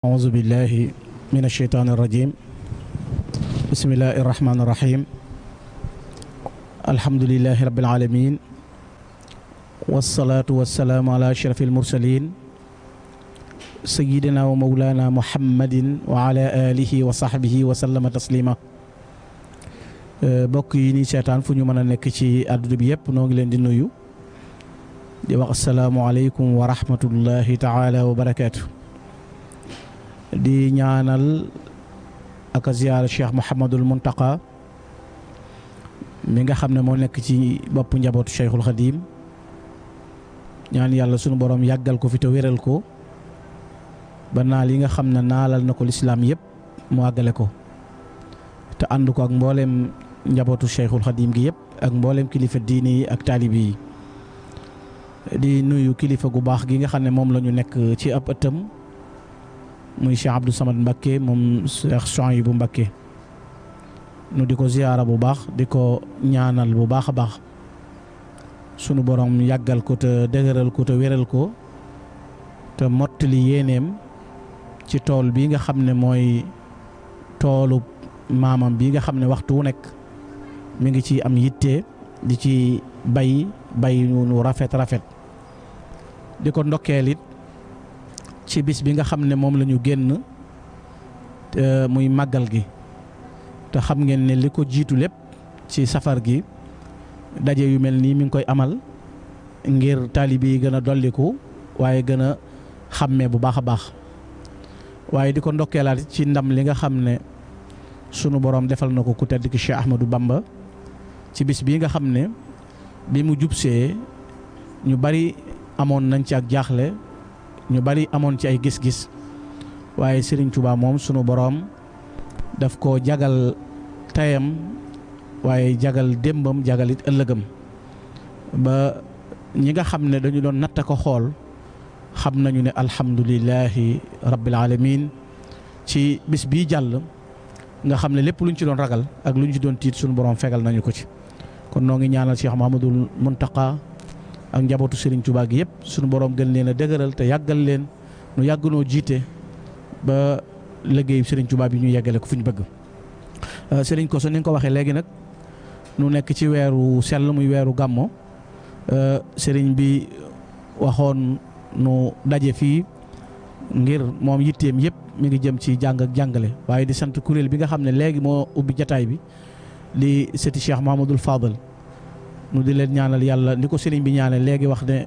أعوذ بالله من الشيطان الرجيم بسم الله الرحمن الرحيم الحمد لله رب العالمين والصلاة والسلام على أشرف المرسلين سيدنا ومولانا محمد وعلى آله وصحبه وسلم تسليما bokk yi ni seetaan fu ñu mën a nekk ci àdduna bi yëpp noo ngi leen di nuyu di wax assalaamu aleykum wa rahmatullahi taala wa barakaatu di ñaanal ak a ziyaara Cheikh Mouhamadul Muntaqa mi nga xam ne moo nekk ci bopp njabootu Cheikhul Khadim ñaan yàlla sunu borom yàggal ko fi te wéral ko ba naal yi nga xam ne naalal na ko lislaam yëpp mu àggale ko te ànd ko ak mbooleem njabootu Cheikhul Khadim gi yëpp ak mbooleem kilifa diini yi ak taalibi yi di nuyu kilifa gu baax gi nga xam ne moom la ñu nekk ci ab ëttam muy Cheikh Abdou Samad Mbacké moom Cheikh Souhaïbou Mbacké nu di ko ziyaara bu baax di ko ñaanal bu baax a baax sunu borom yàggal ko te dëgëral ko te wéral ko te mottali yéeneem ci tool bi nga xam ne mooy toolu maamam bi nga xam ne waxtu wu nekk mi ngi ci am yitte di ci bay nu rafet di ko ndokkeel it ci bis bi nga xam ne moom la ñu génn muy màggal gi te xam ngeen ne li ko jiitu lépp ci safar gi daje yu mel nii mi ngi koy amal ngir taalibe yi gën a dolliku waaye gën a xàmmee bu baax a baax waaye di ko ndokkeelaat ci ndam li nga xam ne sunu borom defal na ko ku tedd ki Cheikh Ahmadou Bamba ci bis bii nga xam ne bi mu jubsee ñu bari amoon nañ ci ak jaaxle ñu bari amoon ci ay gis-gis waaye Serigne Touba moom sunu borom daf ko jagal tayam waaye jagal démbam jagal it ëllëgam ba ñi nga xam ne dañu doon natt ko xool xam nañu ne alhamdulillahi rabbil alamin ci bis bii jàll nga xam ne lépp luñ ci doon ragal ak luñ ci doon tiit sunu borom fegal nañu ko ci kon noo ngi ñaanal Cheikh Mouhamadul Muntaqa ak njabootu Serigne Touba gi yëpp sunu borom gën leen a dëgëral te yàggal leen nu yàgg noo jiite ba liggéeyu Serigne Touba bi ñu yeggale ko fu ñu bëgg. Serigne Kosso ni nga ko waxee léegi nag nu nekk ci weeru sell muy weeru gàmmo Serigne bi waxoon nu daje fii ngir moom yitteem yëpp mi ngi jëm ci jàng ak jàngale waaye di sant kuréel bi nga xam ne léegi moo ubbi jataay bi di sëti Cheikh Mouhamadul Fadal nu di leen ñaanal yàlla ni ko sëriñ bi ñaanal léegi wax ne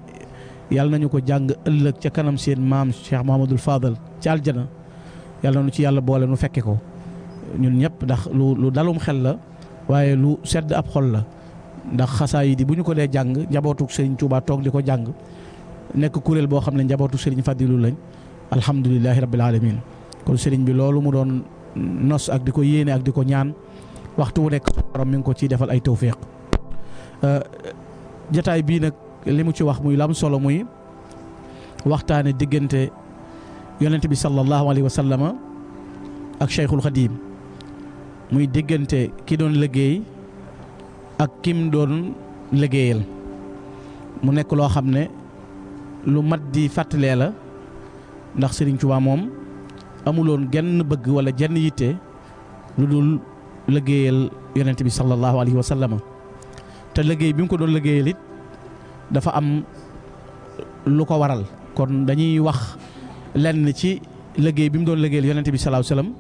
yàlla nañu ko jàng ëllëg ca kanam seen maam Cheikh Mouhamadul Fadal ci aljana yàlla nu ci yàlla boole nu fekke ko ñun ñëpp ndax lu dalum xel la waaye lu sedd ab xol la ndax xasaayid yi bu ñu ko dee jàng njabootu sëriñ Touba toog di ko jàng nekk kuréel boo xam ne njabootu sëriñ Fadilu lañ alhamdulilahi rabbil alamin kon sëriñ bi loolu mu doon nos ak di ko yéene ak di ko ñaan waxtu wu nekk borom mi ngi ko ciy defal ay tawfiq jataay bii nag li mu ci wax muy lam solo muy waxtaane diggante yonent bi sallallahu alayhi wa sallama ak Cheikhul Khadim muy diggante ki doon liggéey ak kim doon liggéeyal mu nekk loo xam ne lu mat di fàttalee la ndax Serigne Touba moom amuloon genn bëgg wala jenn yitte lu dul liggéeyal yonent bi sallallahu alayhi wa sallama te liggéey bi mu ko doon liggéeyal it dafa am lu ko waral kon dañuy wax lenn ci liggéey bi mu doon liggéeyal yonent bi sallallahu alayhi wa sallam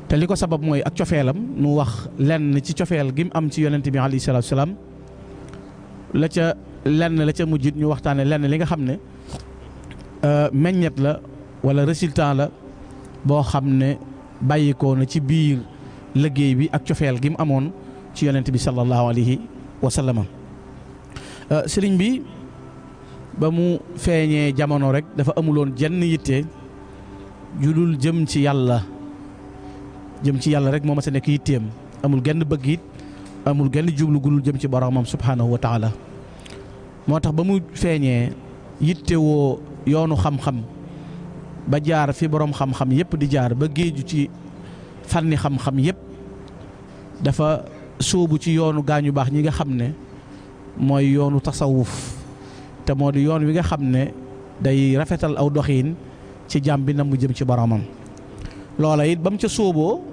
te li ko sabab mooy ak cofeelam nu wax lenn ci cofeel gi mu am ci yonent bi alayhi salaatu wa salaam la ca mujjit ñu waxtaane lenn li nga xam ne meññet la wala résultat la boo xam ne bàyyikoo na ci biir liggéey bi ak cofeel gi mu amoon ci yonent bi sallallahu alayhi wa sallam sëriñ bi ba mu feeñee jamono rek dafa amuloon jenn yitte ju dul jëm ci yàlla rek moo ma sa nekk yitteem amul genn bëgg it amul genn jublu gudul jëm ci boromam subhanahu wa taala moo tax ba mu feeñee yittewoo yoonu xam-xam ba jaar fi borom xam-xam yëpp di jaar ba géeju ci fànni xam-xam yëpp dafa sóobu ci yoonu gaañu baax ñi nga xam ne mooy yoonu tasawuf te moo di yoon wi nga xam ne day rafetal aw doxiin ci jaam bi na mu jëm ci boromam. loola it ba mu ca sóoboo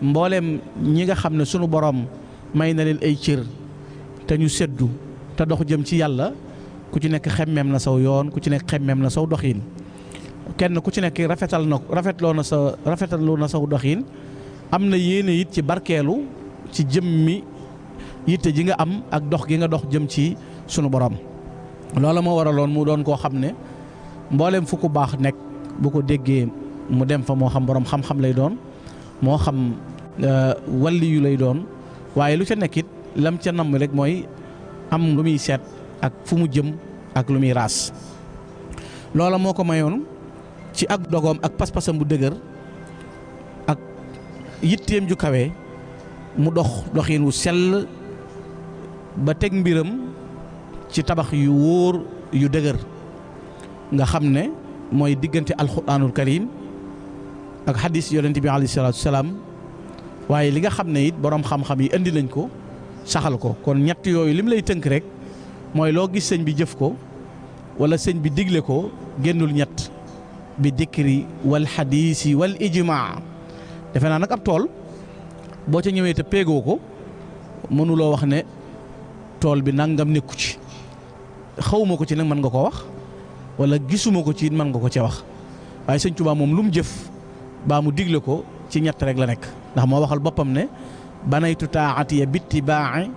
mbooleem ñi nga xam ne sunu borom may na leen ay cër te ñu seddu te dox jëm ci yàlla ku ci nekk xemmeem na saw yoon ku ci nekk xemmeem na saw doxiin kenn ku ci nekk rafetloo na saw doxiin am na yéene it ci barkeelu ci jëmmi yitte ji nga am ak dox gi nga dox jëm ci sunu borom. loola moo waraloon mu doon koo xam ne mbooleem fu ku baax nekk bu ko déggee mu dem fa moo xam borom xam-xam lay doon moo xam walli yu lay doon waaye lu ca nekkit lam ca namm rek mooy am lu muy seet ak fu mu jëm ak lu muy raas. loola moo ko mayoon ci ak dogoom ak pas-pasam bu dëgër ak yitteem ju kawe mu doxin wu sell ba teg mbiram ci tabax yu wóor yu dëgër nga xam ne mooy diggante alxuraanul karim ak xadis yonent bi alayhi salaatu salaam waaye li nga xam ne it boroom xam-xam yi indi nañ ko saxal ko. kon ñett yooyu lim lay tënk rek mooy loo gis sëñ bi jëf ko wala sëñ bi digle ko génnul ñett bi dikri wal xadiisi wal ijmaa. defe naa nag ab tool boo ca ñëwee te péegoo ko mënuloo wax ne tool bi nangam nekku ci xawuma ko ci nag mën nga ko wax wala gisuma ko ci it mën nga ko ca wax waaye sëñ Tuubaa moom lu mu jëf baa mu digle ko ci ñett rek la nekk ndax moo waxal boppam ne banaytu taatiya bittibaa'i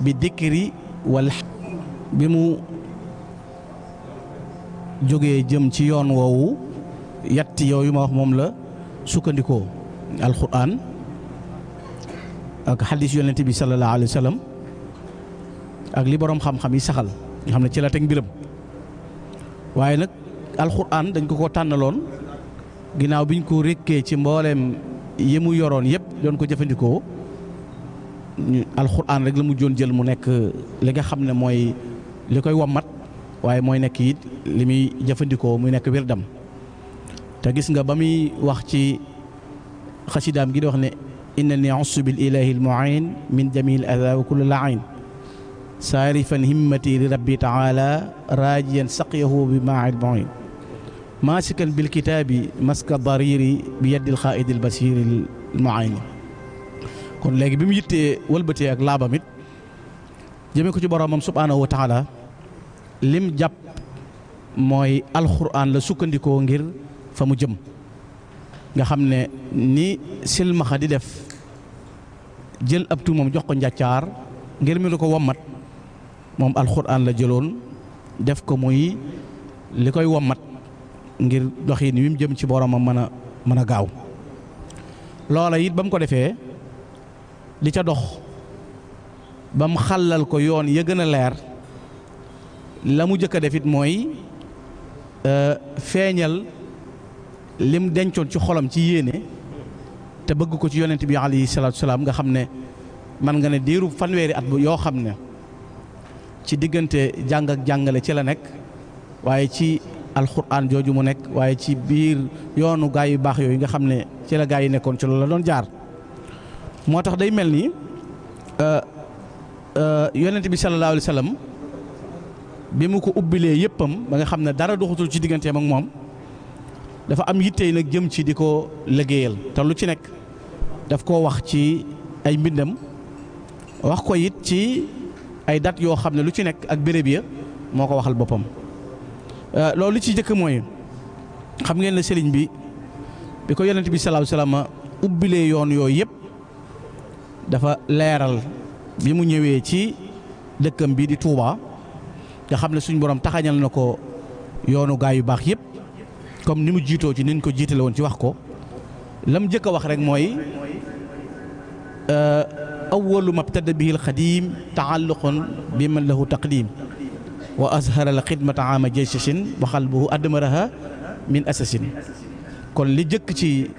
bi dikri wal bi mu jógee jëm ci yoon woowu yatti yooyu ma wax moom la sukkandikoo alxuraan ak xadis yonent bi sallallahu alayhi wa sallam ak li boroom xam-xam yi saxal nga xam ne ci la teg mbiram. waaye nag alxuraan dañ ko tànnaloon ginnaaw biñ ko rékkee ci mbooleem yi mu yoroon yëpp doon ko jëfandikoo alxuraan rek la mu joon jël mu nekk li nga xam ne mooy li koy wommat waaye mooy nekk it li muy jëfandikoo muy nekk wirdam. te gis nga ba muy wax ci xasidaam gi di wax ne innani ussu bil ilahi al mu'in min jamil adha wa kulli la'in saarifan himmati li rabbi taala raajiyan saqyahu bi maa'il mu'in maasikan bil kitaabi maska dariri bi yaddil xaa'idil basiril mu'in. kon léegi bi mu yittee wëlbatee ak laabam it jëmee ko ci boromam subhaanahu wa taala lim jàpp mooy alxuraan la sukkandikoo ngir fa mu jëm nga xam ne ni silmaxa di def jël ab tuumam jox ko njàccaar ngir mi lu ko wommat moom alxuraan la jëloon def ko muy li koy wommat ngir doxin wi mu jëm ci boromam mën a gaaw. loola it ba mu ko defee di ca dox ba mu xàllal ko yoon ya gën a leer la mu jëkk a def it mooy feeñal lim dencoon ci xolam ci yéene te bëgg ko ci yonent bi alayhi salaatu salaam nga xam ne man nga ne diiru fanweeri at bu yoo xam ne ci diggante jàng ak jàngale ci la nekk waaye ci alxuraan jooju mu nekk waaye ci biir yoonu gaa yu baax yooyu nga xam ne ci la gaa yi nekkoon ci loolu la doon jaar. moo tax day mel ni yonent bi sallallahu alayhi wa sallam bi mu ko ubbilee yëppam ba nga xam ne dara doxatul ci digganteem ak moom dafa am yittey nag jëm ci di ko liggéeyal te lu ci nekk daf koo wax ci ay mbindam wax ko it ci ay dat yoo xam ne lu ci nekk ak béréb ya moo ko waxal boppam. loolu ci jëkk mooy xam ngeen ne sëriñ bi ko yonent bi sallallahu alayhi wa sallam ubbilee yoon yooyu yëpp dafa leeral bi mu ñëwee ci dëkkam bi di Touba nga xam ne suñ borom taxañal na ko yoonu gaa yu baax yëpp comme ni mu jiitoo ci niñ ko jiitale woon ci wax ko lam jëkk a wax rek mooy awwalu mabtada bihi alxadim taalluqun bi man lahu taqdim wa azhara al xidmata ama jaysasin wa xalbuhu admaraha min asasin. kon li jëkk ci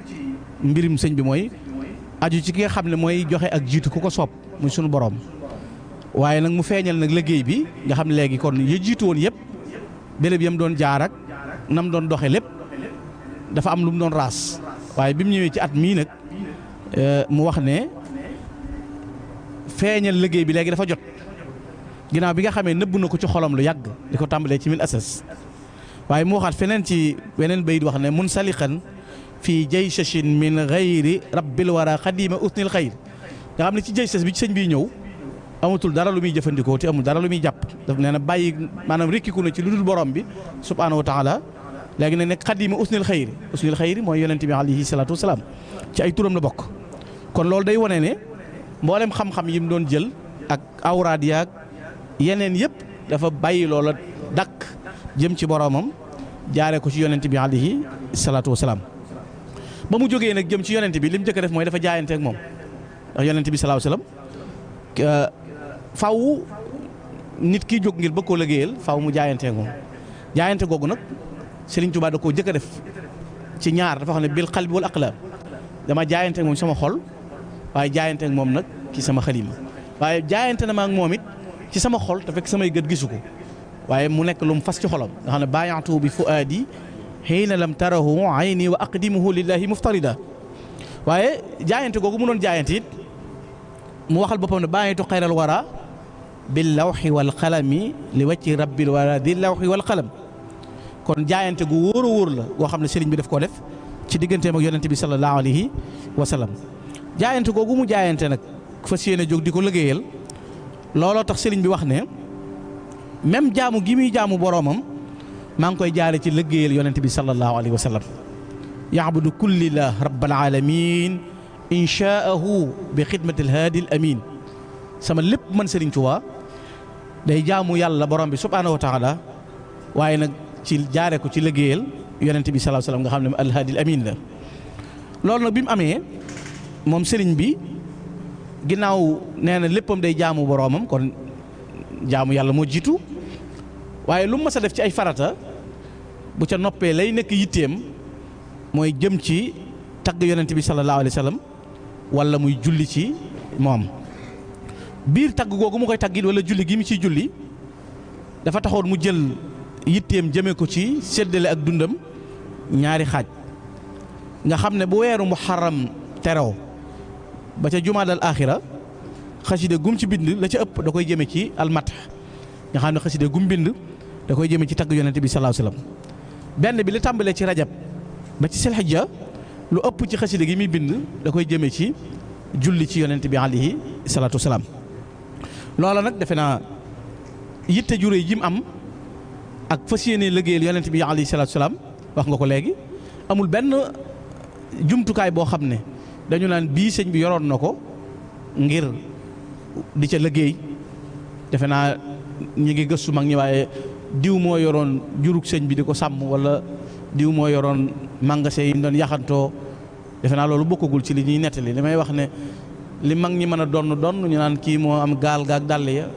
mbirim sëñ bi mooy aju ci ki nga xam ne mooy joxe ak jiitu ku ko soob muy sunu borom waaye nag mu feeñal nag liggéey bi nga xam ne léegi kon ya jiitu woon yëpp béréb yam doon jaar ak nam doon doxe lépp dafa am lu mu doon raas waaye bi mu ñëwee ci at mii nag mu wax ne feeñal liggéey bi léegi dafa jot ginnaaw bi nga xamee nëbb na ko ci xolam lu yàgg di ko tàmbalee ci min asas waaye mu waxaat feneen ci weneen bayit wax ne munsaliqan fii jaysashin min gayri rabbil wara xadima usnil xayr nga xam ne ci jaysas bi ci sëñ bi ñëw amatul dara lu muy jëfandikoo te amul dara lu muy jàpp daf nee na bàyyi maanaam rekkiku na ci lu dul borom bi subhaanahu wa taala léegi nag nekk xadima usnil xayri mooy yonent bi alayhi salaatu wasalaam ci ay turam la bokk. kon loolu day wane ne mboolem xam-xam yi mu doon jël ak awraad yaag yeneen yëpp dafa bàyyi loola dakk jëm ci boromam jaaree ko ci yonent bi alayhi salaatu wasalaam. ba mu jógee nag jëm ci yonent bi li mu njëkk a def mooy dafa jaayante ak moom ndax yonent bi salaahu salaam faw nit ki jóg ngir bëgg koo liggéeyal faw mu jaayante ak moom jaayante googu nag Serigne Touba da koo jëkk a def ci ñaar dafa xam ne bil qalbi wal aqlam dama jaayante ak moom sama xol waaye jaayante ak moom nag ci sama xalima waaye jaayante na ma ak moom it ci sama xol te fekk samay gët gisu ko waaye mu nekk lu mu fas ci xolam nga xam ne baayaatu bi fuaadi xiina lam tarahu ayni wa aqdimuhu lillahi muftarida waaye jaayante googu mu doon jaayante it mu waxal boppam ne baayaatu xayral wara bil lawxi wal qalami li wacci rabbil wara di lawxi wal qalam kon jaayante gu wóor a wóor la goo xam ne sëriñ bi daf koo def ci digganteem ak yonente bi sallallahu alayhi wa sallam jaayante googu mu jaayante nag fas yéene jóg di ko liggéeyal looloo tax sëriñ bi wax ne même jaamu gi muy jaamu boroomam maa ngi koy jaare ci liggéeyal yonente bi sallallahu alayhi wa sallam yaabudu kullillah rabbal alamin inshaahu bi xidmatil haadil amin sama lépp man sëriñ Tuubaa day jaamu yàlla borom bi subhaanahu wa taala waaye nag ci jaare ko ci liggéeyal yonente bi sallallahu alayhi wa sallam nga xam ne alhaadil amin la loolu nag bi mu amee moom sëriñ bi ginnaaw nee na léppam day jaamu boroomam kon jaamu yàlla moo jiitu waaye lu mu mës a def ci ay farata bu ca noppee lay nekk yitteem mooy jëm ci tagg yonent bi sallallahu alayhi wa sallam wala muy julli ci moom biir tagg googu mu koy taggit wala julli gi mu ciy julli dafa taxoon mu jël yitteem jëme ko ci séddale ak dundam ñaari xaaj nga xam ne bu weeru muharram teraw ba ca jumaadal aaxira xasida gum ci bind la ca ëpp da koy jëme ci almat nga xam ne xasida gum bind da koy jëme ci tagg yonente bi sallallahu alayhi wasallam benn bi li tàmbalee ci rajab ba ci silhijja lu ëpp ci xasida gi muy bind da koy jëme ci julli ci yonente bi alayhi salaatu wasalaam loola nag defe naa yitte juré ji mu am ak fas yéene liggéeyal yonente bi alayhi salaatu wasalaam wax nga ko léegi amul benn jumtukaay boo xam ne dañu naan bii sëñ bi yoroon na ko ngir di ca liggéey defe naa ñi ngi gëstu mag ñi waaye diw moo yoroon jurug sëñ bi di ko sàmm wala diw moo yoroon magasin yi doon yaxantoo defe naa loolu bokkagul ci li ñuy nettali li may wax ne li mag ñi mën a donn ñu naan kii moo am gaal gaag dàll ya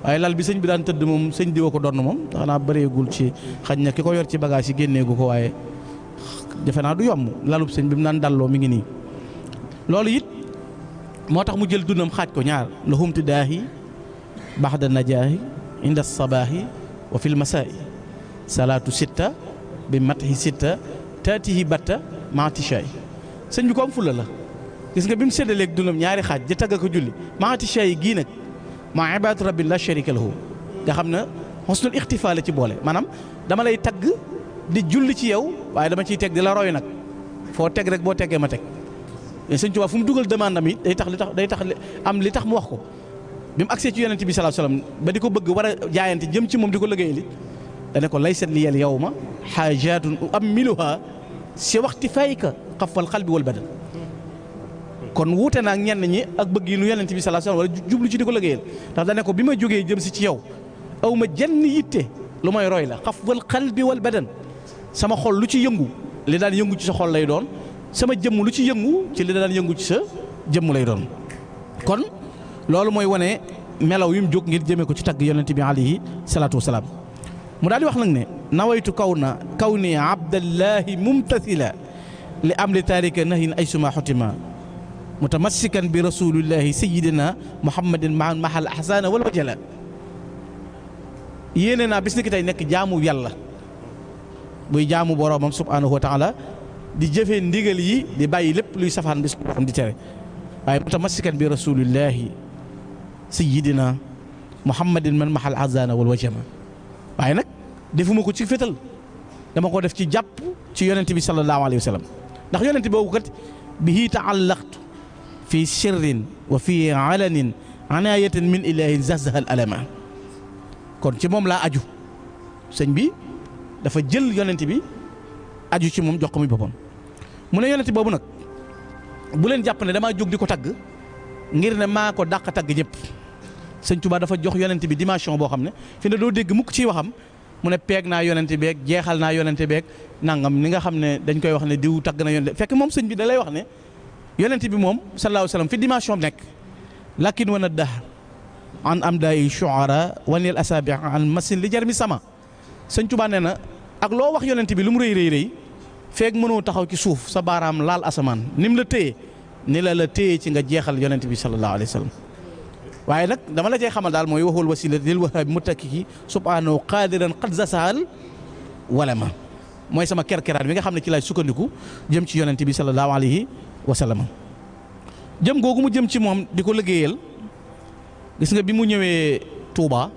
waaye lal bi sëñ bi daan tëdd moom sëñ diwa ko donn moom xanaa bëreegul ci xaj na ki ko yor ci bagage yi génneegu ko waaye defe naa du yomb lalub sëñ bi mu naan dalloo mi ngi nii loolu it moo tax mu jël dundam xaaj ko ñaar lahum tidaahi baxda najaahi inda sabaahi wa fil masaa'i salaatu sitta bi matahi sitta taatihi batta maatishaay sëñ bi ko am fulla la gis nga bi mu séddaleeg dundam ñaari xaaj di tagg ko julli maatishaay gii nag maa ibaadatu rabbi la sharika lahu nga xam ne husnul ixtifaa la ci boole maanaam dama lay tagg di julli ci yow waaye dama ciy teg di la roy nag foo teg rek boo teggee ma teg sëñ Tuubaa fu mu dugal demande am it day tax am li tax mu wax ko bi mu agsee ci yonent bi sallallahu alayhi wasallam ba di ko bëgg war a jaayante jëm ci moom di ko liggéey li dane ko laysat liyal yawma xaajaatun uammiluha si waxti fayka xafal qalbi wal badan kon wuute na ak ñenn ñi ak bëgg yi nu yonent bi sallallahu alayhi wasallam wala jublu ci di ko liggéeyal ndax dane ko bi ma jógee jëm si ci yow aw ma jenn yitte lu may roy la xafal qalbi wal badan sama xol lu ci yëngu li daan yëngu ci sa xol lay doon sama jëmm lu ci yëngu ci li daan yëngu ci sa jëmm lay doon kon loolu mooy wane melaw yu mu jóg ngir jëmee ko ci tagg yonent bi alayhi salaatu wasalaam mu daal di wax nag ne nawaytu kaw ni abdallahi mumtathila li am li taarika nahyin ay suma xotima mutamassikan bi rasulillahi sayidina muhammadin mahal ahsana wal wajala yéene naa bis ni ki tey nekk jaamu yàlla buy jaamu boroomam subhanahu wa taala di jëfee ndigal yi di bàyyi lépp luy safaan bis di tere waaye mutamassikan bi rasulillahi sayidina muhammadin man mahal ahsana wal wajama waaye nag defuma ko ci fétal dama ko def ci jàpp ci yonent bi sallallahu alayhi wa sallam ndax yonent boobu kat bihi taallaqtu fi sirrin wa fi alanin anayatan min ilahin zazahal alama kon ci moom laa aju sëñ bi dafa jël yonent bi aju ci moom jox ko muy boppam mu ne yonent boobu nag bu leen jàpp ne damaa jóg di ko tagg ngir ne maa ko dàq tagg ñëpp sëñ Tuubaa dafa jox yonent bi dimension boo xam ne fi ne doo dégg mukk ciy waxam mu ne peeg naa yonent beeg jeexal naa yonent beeg nangam ni nga xam ne dañ koy wax ne diw tagg na yonent fekk moom sëñ bi da lay wax ne yonent bi moom sallallahu alayhi wa sallam fi dimension nekk lakin wana dah an am day shuara wanil asabi an masin li jar mi sama sëñ Tuubaa nee na ak loo wax yonent bi lu mu rëy rëy rëy feeg mënoo taxaw ci suuf sa baaraam laal asamaan ni mu la téye ni la téye ci nga jeexal yonent bi sallallahu alayhi wa sallam waaye nag dama la cay xamal daal mooy waxul wasila lil wahaabi mutakiki subhanahu qadiran qad zasal wala ma mooy sama kerkeraan bi nga xam ne ci laay sukkandiku jëm ci yonent bi sallallahu alayhi wa sallam jëm googu mu jëm ci moom di ko liggéeyal gis nga bi mu ñëwee Touba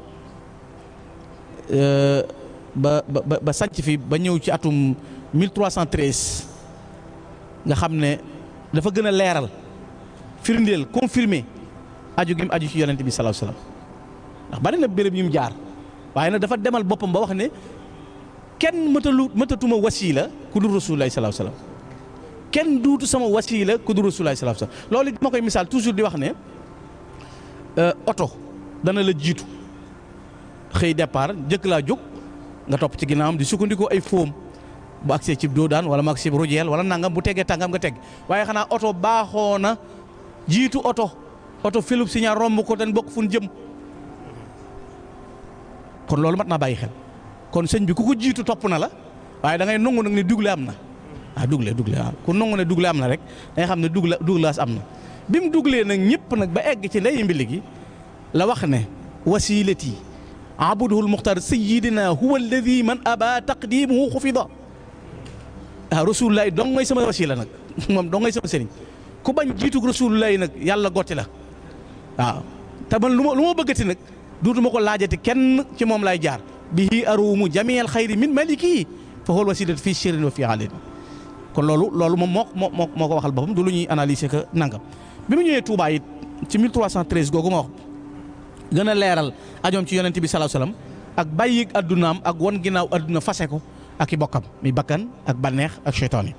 ba sànc fi ba ñëw ci atum 1313 nga xam ne dafa gën a leeral firndeel confirmer aju gi mu aju ci yonent bi sallallahu alayhi wasallam ndax bari na béréb yu mu jaar waaye nag dafa demal boppam ba wax ne kenn mëtatuma wasiila ku dul rasulullahi sallallahu alayhi wasallam kenn duutu sama wasiila ku dul rasulullahi sallallahu alayhi wasallam loolu dama koy misaal toujours di wax ne oto dana la jiitu xëy départ jëkk laa jóg nga topp ci ginnaawam di sukkandikoo ay foom bu agsee ci doo daan wala mu agsee rojeel wala nangam bu tegee tàngam nga teg waaye xanaa oto baaxoo na jiitu oto Philippe Signa romb ko dañ bokk fu ñu jëm kon loolu mat naa bàyyi xel kon sëñ bi ku ko jiitu topp na la waaye da ngay nangu nag ne dugle am na dugle waaw ku nangu ne dugle am na rek da ngay xam ne duglaas am na bi mu duglee nag ñëpp nag ba egg ci ndeyi mbili gi la wax ne wasilati abuduhul muxtar sayidina huwa alladi man aba taqdimuhu xufida rasulullahi dong ngay sama wasila nag moom dong ngay sama sëriñ ku bañ jiitu rasulullahi nag yàlla gotti la waaw te man lu ma bëggati nag duutuma ko laajati kenn ci moom lay jaar bihi arumu jamial xayri min maliki fa huwa wasilati fii sirrin wa fii alin kon loolu moom moo ko waxal boppam du lu ñuy analyser que nangam bi mu ñëwee Touba it ci 1313 googu ma wax gën a leeral ajoom ci yonent bi sallallahu alayhi wasallam ak bàyyi addunaam ak won ginnaaw adduna fase ko ak i bokkam mi bakkan ak banneex ak seytaan yi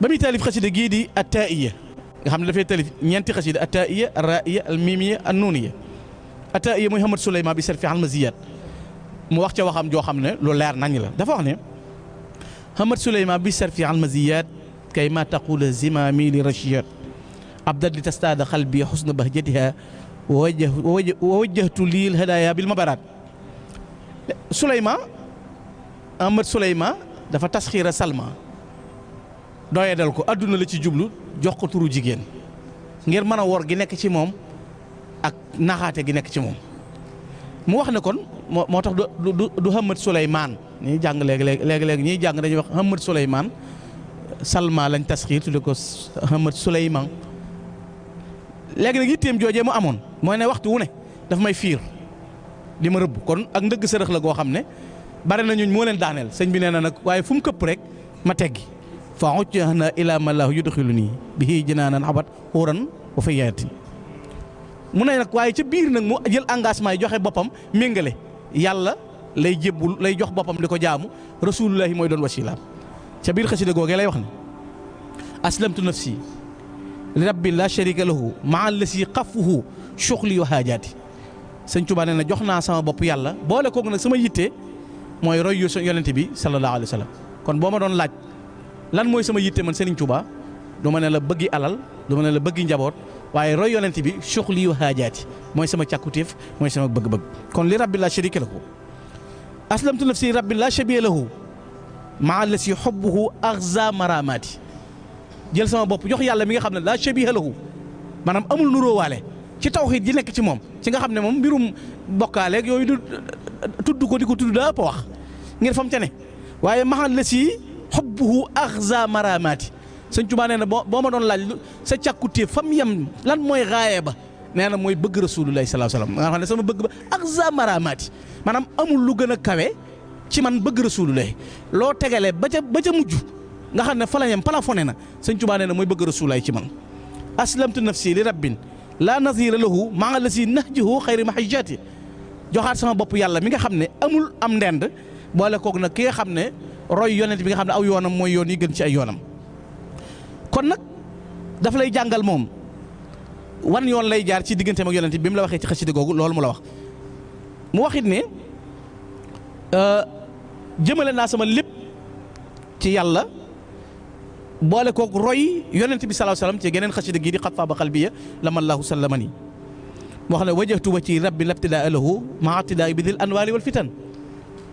ba muy taalif xasida gii di attaiya nga xam ne dafay taalif ñeenti xasida attaiya arraiya almimiya annuniya attaiya muy Hamad Souleymane bi sarfi almaziyat mu wax ca waxam joo xam ne lu leer nañ la dafa wax ne Hamad Souleymane bi sarfi almaziyat kay ma taqula zimami li rachiyat abdad li tastada xalbi xusna bahjatiha wa wajjahtu lil hadaya bil mabarat Souleymane Hamad Souleymane dafa tasxiira Salma doye dal ko adduna la ci jublu jox ko turu jigéen ngir mën a wor gi nekk ci moom ak naxaate gi nekk ci moom mu wax ne kon moo tax du Hamad Souleymane ñiy jàng léegi ñiy jàng dañuy wax Hamad Souleymane Salma lañ tasxiir tudde ko Hamad Souleymane léegi nag yitteem joojee mu amoon mooy ne waxtu wu ne daf may fiir di ma rëbb kon ak ndëgg sërëx la goo xam ne bari na ñuñ moo leen daaneel sëñ bi nee na nag waaye fu mu këpp rek ma teggi fa ujjahna ila ma lahu yudxiluni bihi jinaanan abat xuuran wa fayatin mu ne nag waaye ca biir nag mu jël engagement yi joxe boppam méngale yàlla lay jébbul lay jox boppam di ko jaamu rasulullahi mooy doon wasilaam ca biir xasida googee lay wax ne aslamtu nafsi li rabbi la sharika lahu maa lasi xafuhu shuxli wa haajaati sëñ Tuubaa nee na jox naa sama bopp yàlla boole koog nag sama yitte mooy roy yu yonente bi sallallahu alayhi wa sallam kon boo ma doon laaj lan mooy sama yitte man Serigne Touba du ma ne la bëggi alal du ma ne la bëggi njaboot waaye roy yonent bi suxli yu haajaati mooy sama càkkutéef mooy sama bëgg-bëgg kon li rabbi la sharika lahu aslamtu nafsi rabbi la shabiya lahu maa la si xobbuhu axza maramaati jël sama bopp jox yàlla mi nga xam ne la shabiha lahu maanaam amul nuróowaale ci tawxiid ji nekk ci moom ci nga xam ne moom mbirum bokkaaleeg yooyu du tudd ko di ko tudd daa ëpp wax ngir fam ca ne waaye maa la si xobbuhu axza maramaati sëñ Tuubaa nee na boo ma doon laaj sa càkkutee fam yem lan mooy raaye ba nee na mooy bëgg rasulullahi sallallahu alayhi wasallam nga xam ne sama bëgg ba axza maramaati maanaam amul lu gën a kawe ci man bëgg rasulullah loo tegalee ba ca mujj nga xam ne fa la ñam plafonné na sëñ Tuubaa nee na mooy bëgg rasulullah ci man aslamtu nafsi li rabbin laa nazira lahu maa la si nahjuhu xayri mahajjati joxaat sama bopp yàlla mi nga xam ne amul am ndend boole koog nag ki nga xam ne roy yonent bi nga xam ne aw yoonam mooy yoon yi gën ci ay yoonam kon nag daf lay jàngal moom wan yoon lay jaar ci digganteem ak yonent bi mu la waxee ci xasida googu loolu mu la wax mu waxit ne jëmale naa sama lépp ci yàlla boole koog roy yonent bi sallallahu alayhi wasallam ci geneen xasida gii di xat faaba qalbiya lamallahu sallamani moo xam ne wajjahtu wa ci rabbi labtidaa lahu maa tidaa bi dil anwaari wal fitan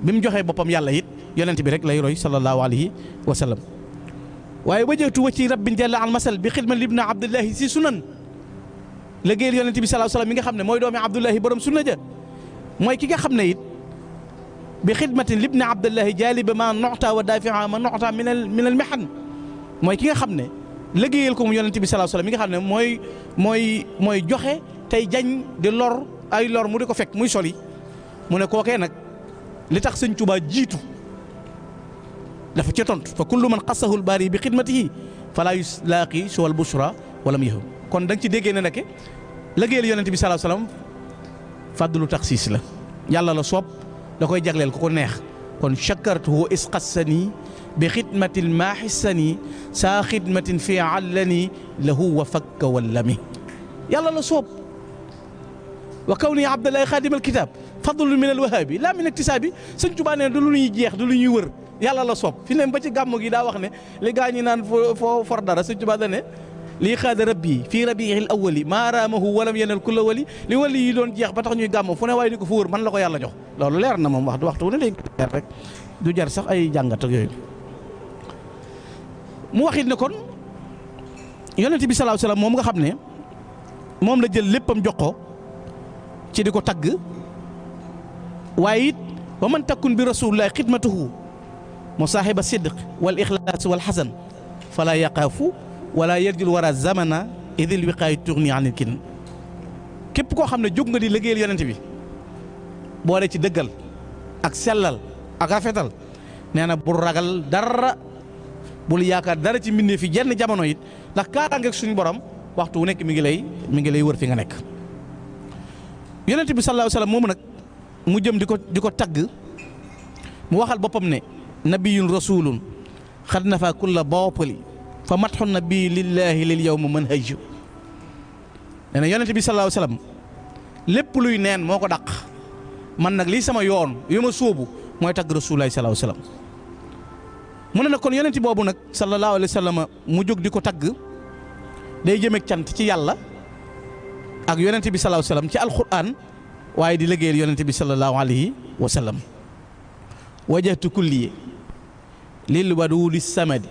bi mu joxee boppam yàlla it yonent bi rek lay roy sallallahu alayhi wa sallam waaye wajjahtu wa ci rabbin jalla an masal bi xidma libna abdullahi si sunan liggéeyal yonent bi sallallahu alayhi wasallam mi nga xam ne mooy doomi abdullahi borom sunna ja mooy ki nga xam ne it bi xidmatin libna abdullahi jaaliba ma noxta wa daafi'a ma noxta min al mihan mooy ki nga xam ne liggéeyal ko mu yonent bi sallallahu alayhi wasallam mi nga xam ne mooy joxe tey jañ di lor ay lor mu di ko fekk muy soli mu ne kookee nag li tax sëñ Tuubaa jiitu dafa ca tontu fa kullu man xassahu al-baari bi xidmatihi falaa yulaaqi suwal bushra walam yahum kon da nga ci déggee ne nag liggéeyal yonent bi sallallahu alayhi wasallam fàddulu taxsiis la yàlla la soob da koy jagleel ku ko neex kon shakartuhu is qassani bi xidmatin maa xissani saa xidmatin fi allani lahu wa fakka wallami yàlla la soob wa kawni abdullahi xaadim alkitab fadlu min alwahaabi laa min iktisaabi sëñ Tuubaa nee du lu ñuy jeex du lu ñuy wër yàlla la soob fi ne ba ci gàmmu gi daa wax ne li gaa ñi naan foo for dara sëñ Tuubaa da ne lii xaada rabbi fii rabiihil awwali maa raamahu walam yenal kulla wali li wali yi doon jeex ba tax ñuy gàmmu fu ne waaye di ko fa wër man la ko yàlla jox loolu leer na moom waxtu wu ne léegi leer rek du jar sax ay jàngat ak yooyu mu waxit ne kon yonent bi sallallahu alayhi wasallam moom nga xam ne moom la jël léppam jox ko ci di ko tagg waaye it wa man takkun bi rasulillahi xidmatuhu musaahiba sidq wal ixlaas wal xasan fala yaqaafu wala yarjul wara zamana idil wiqaay tourni anil kin képp koo xam ne jóg nga di liggéeyal yonent bi boole ci dëggal ak sellal ak rafetal nee na bul ragal dara bul yaakaar dara ci mbindee fi jenn jamono it ndax kaaraangeeg suñu borom waxtu wu nekk mi ngi lay wër fi nga nekk yonent bi sallallahu alayhi wasallam moomu nag mu jëm di ko tagg mu waxal boppam ne nabiyun rasulun xad nafa kulla boppali fa matxu nabi lillahi lil yawma manhaj nee na yonent bi sallallahu alayhi wasallam lépp luy neen moo ko dàq man nag lii sama yoon yu ma sóobu mooy tagg rasulullahi sallallahu alayhi wasallam mu ne nag kon yonent boobu nag sallallahu alayhi wasallam mu jóg di ko tagg day jëmeeg cant ci yàlla ak yonent bi sallallahu alayhi wasallam ci alquran waaye di liggéeyal yonent bi sallallahu alayhi wasallam wajjahtu kulli lil wadudi samadi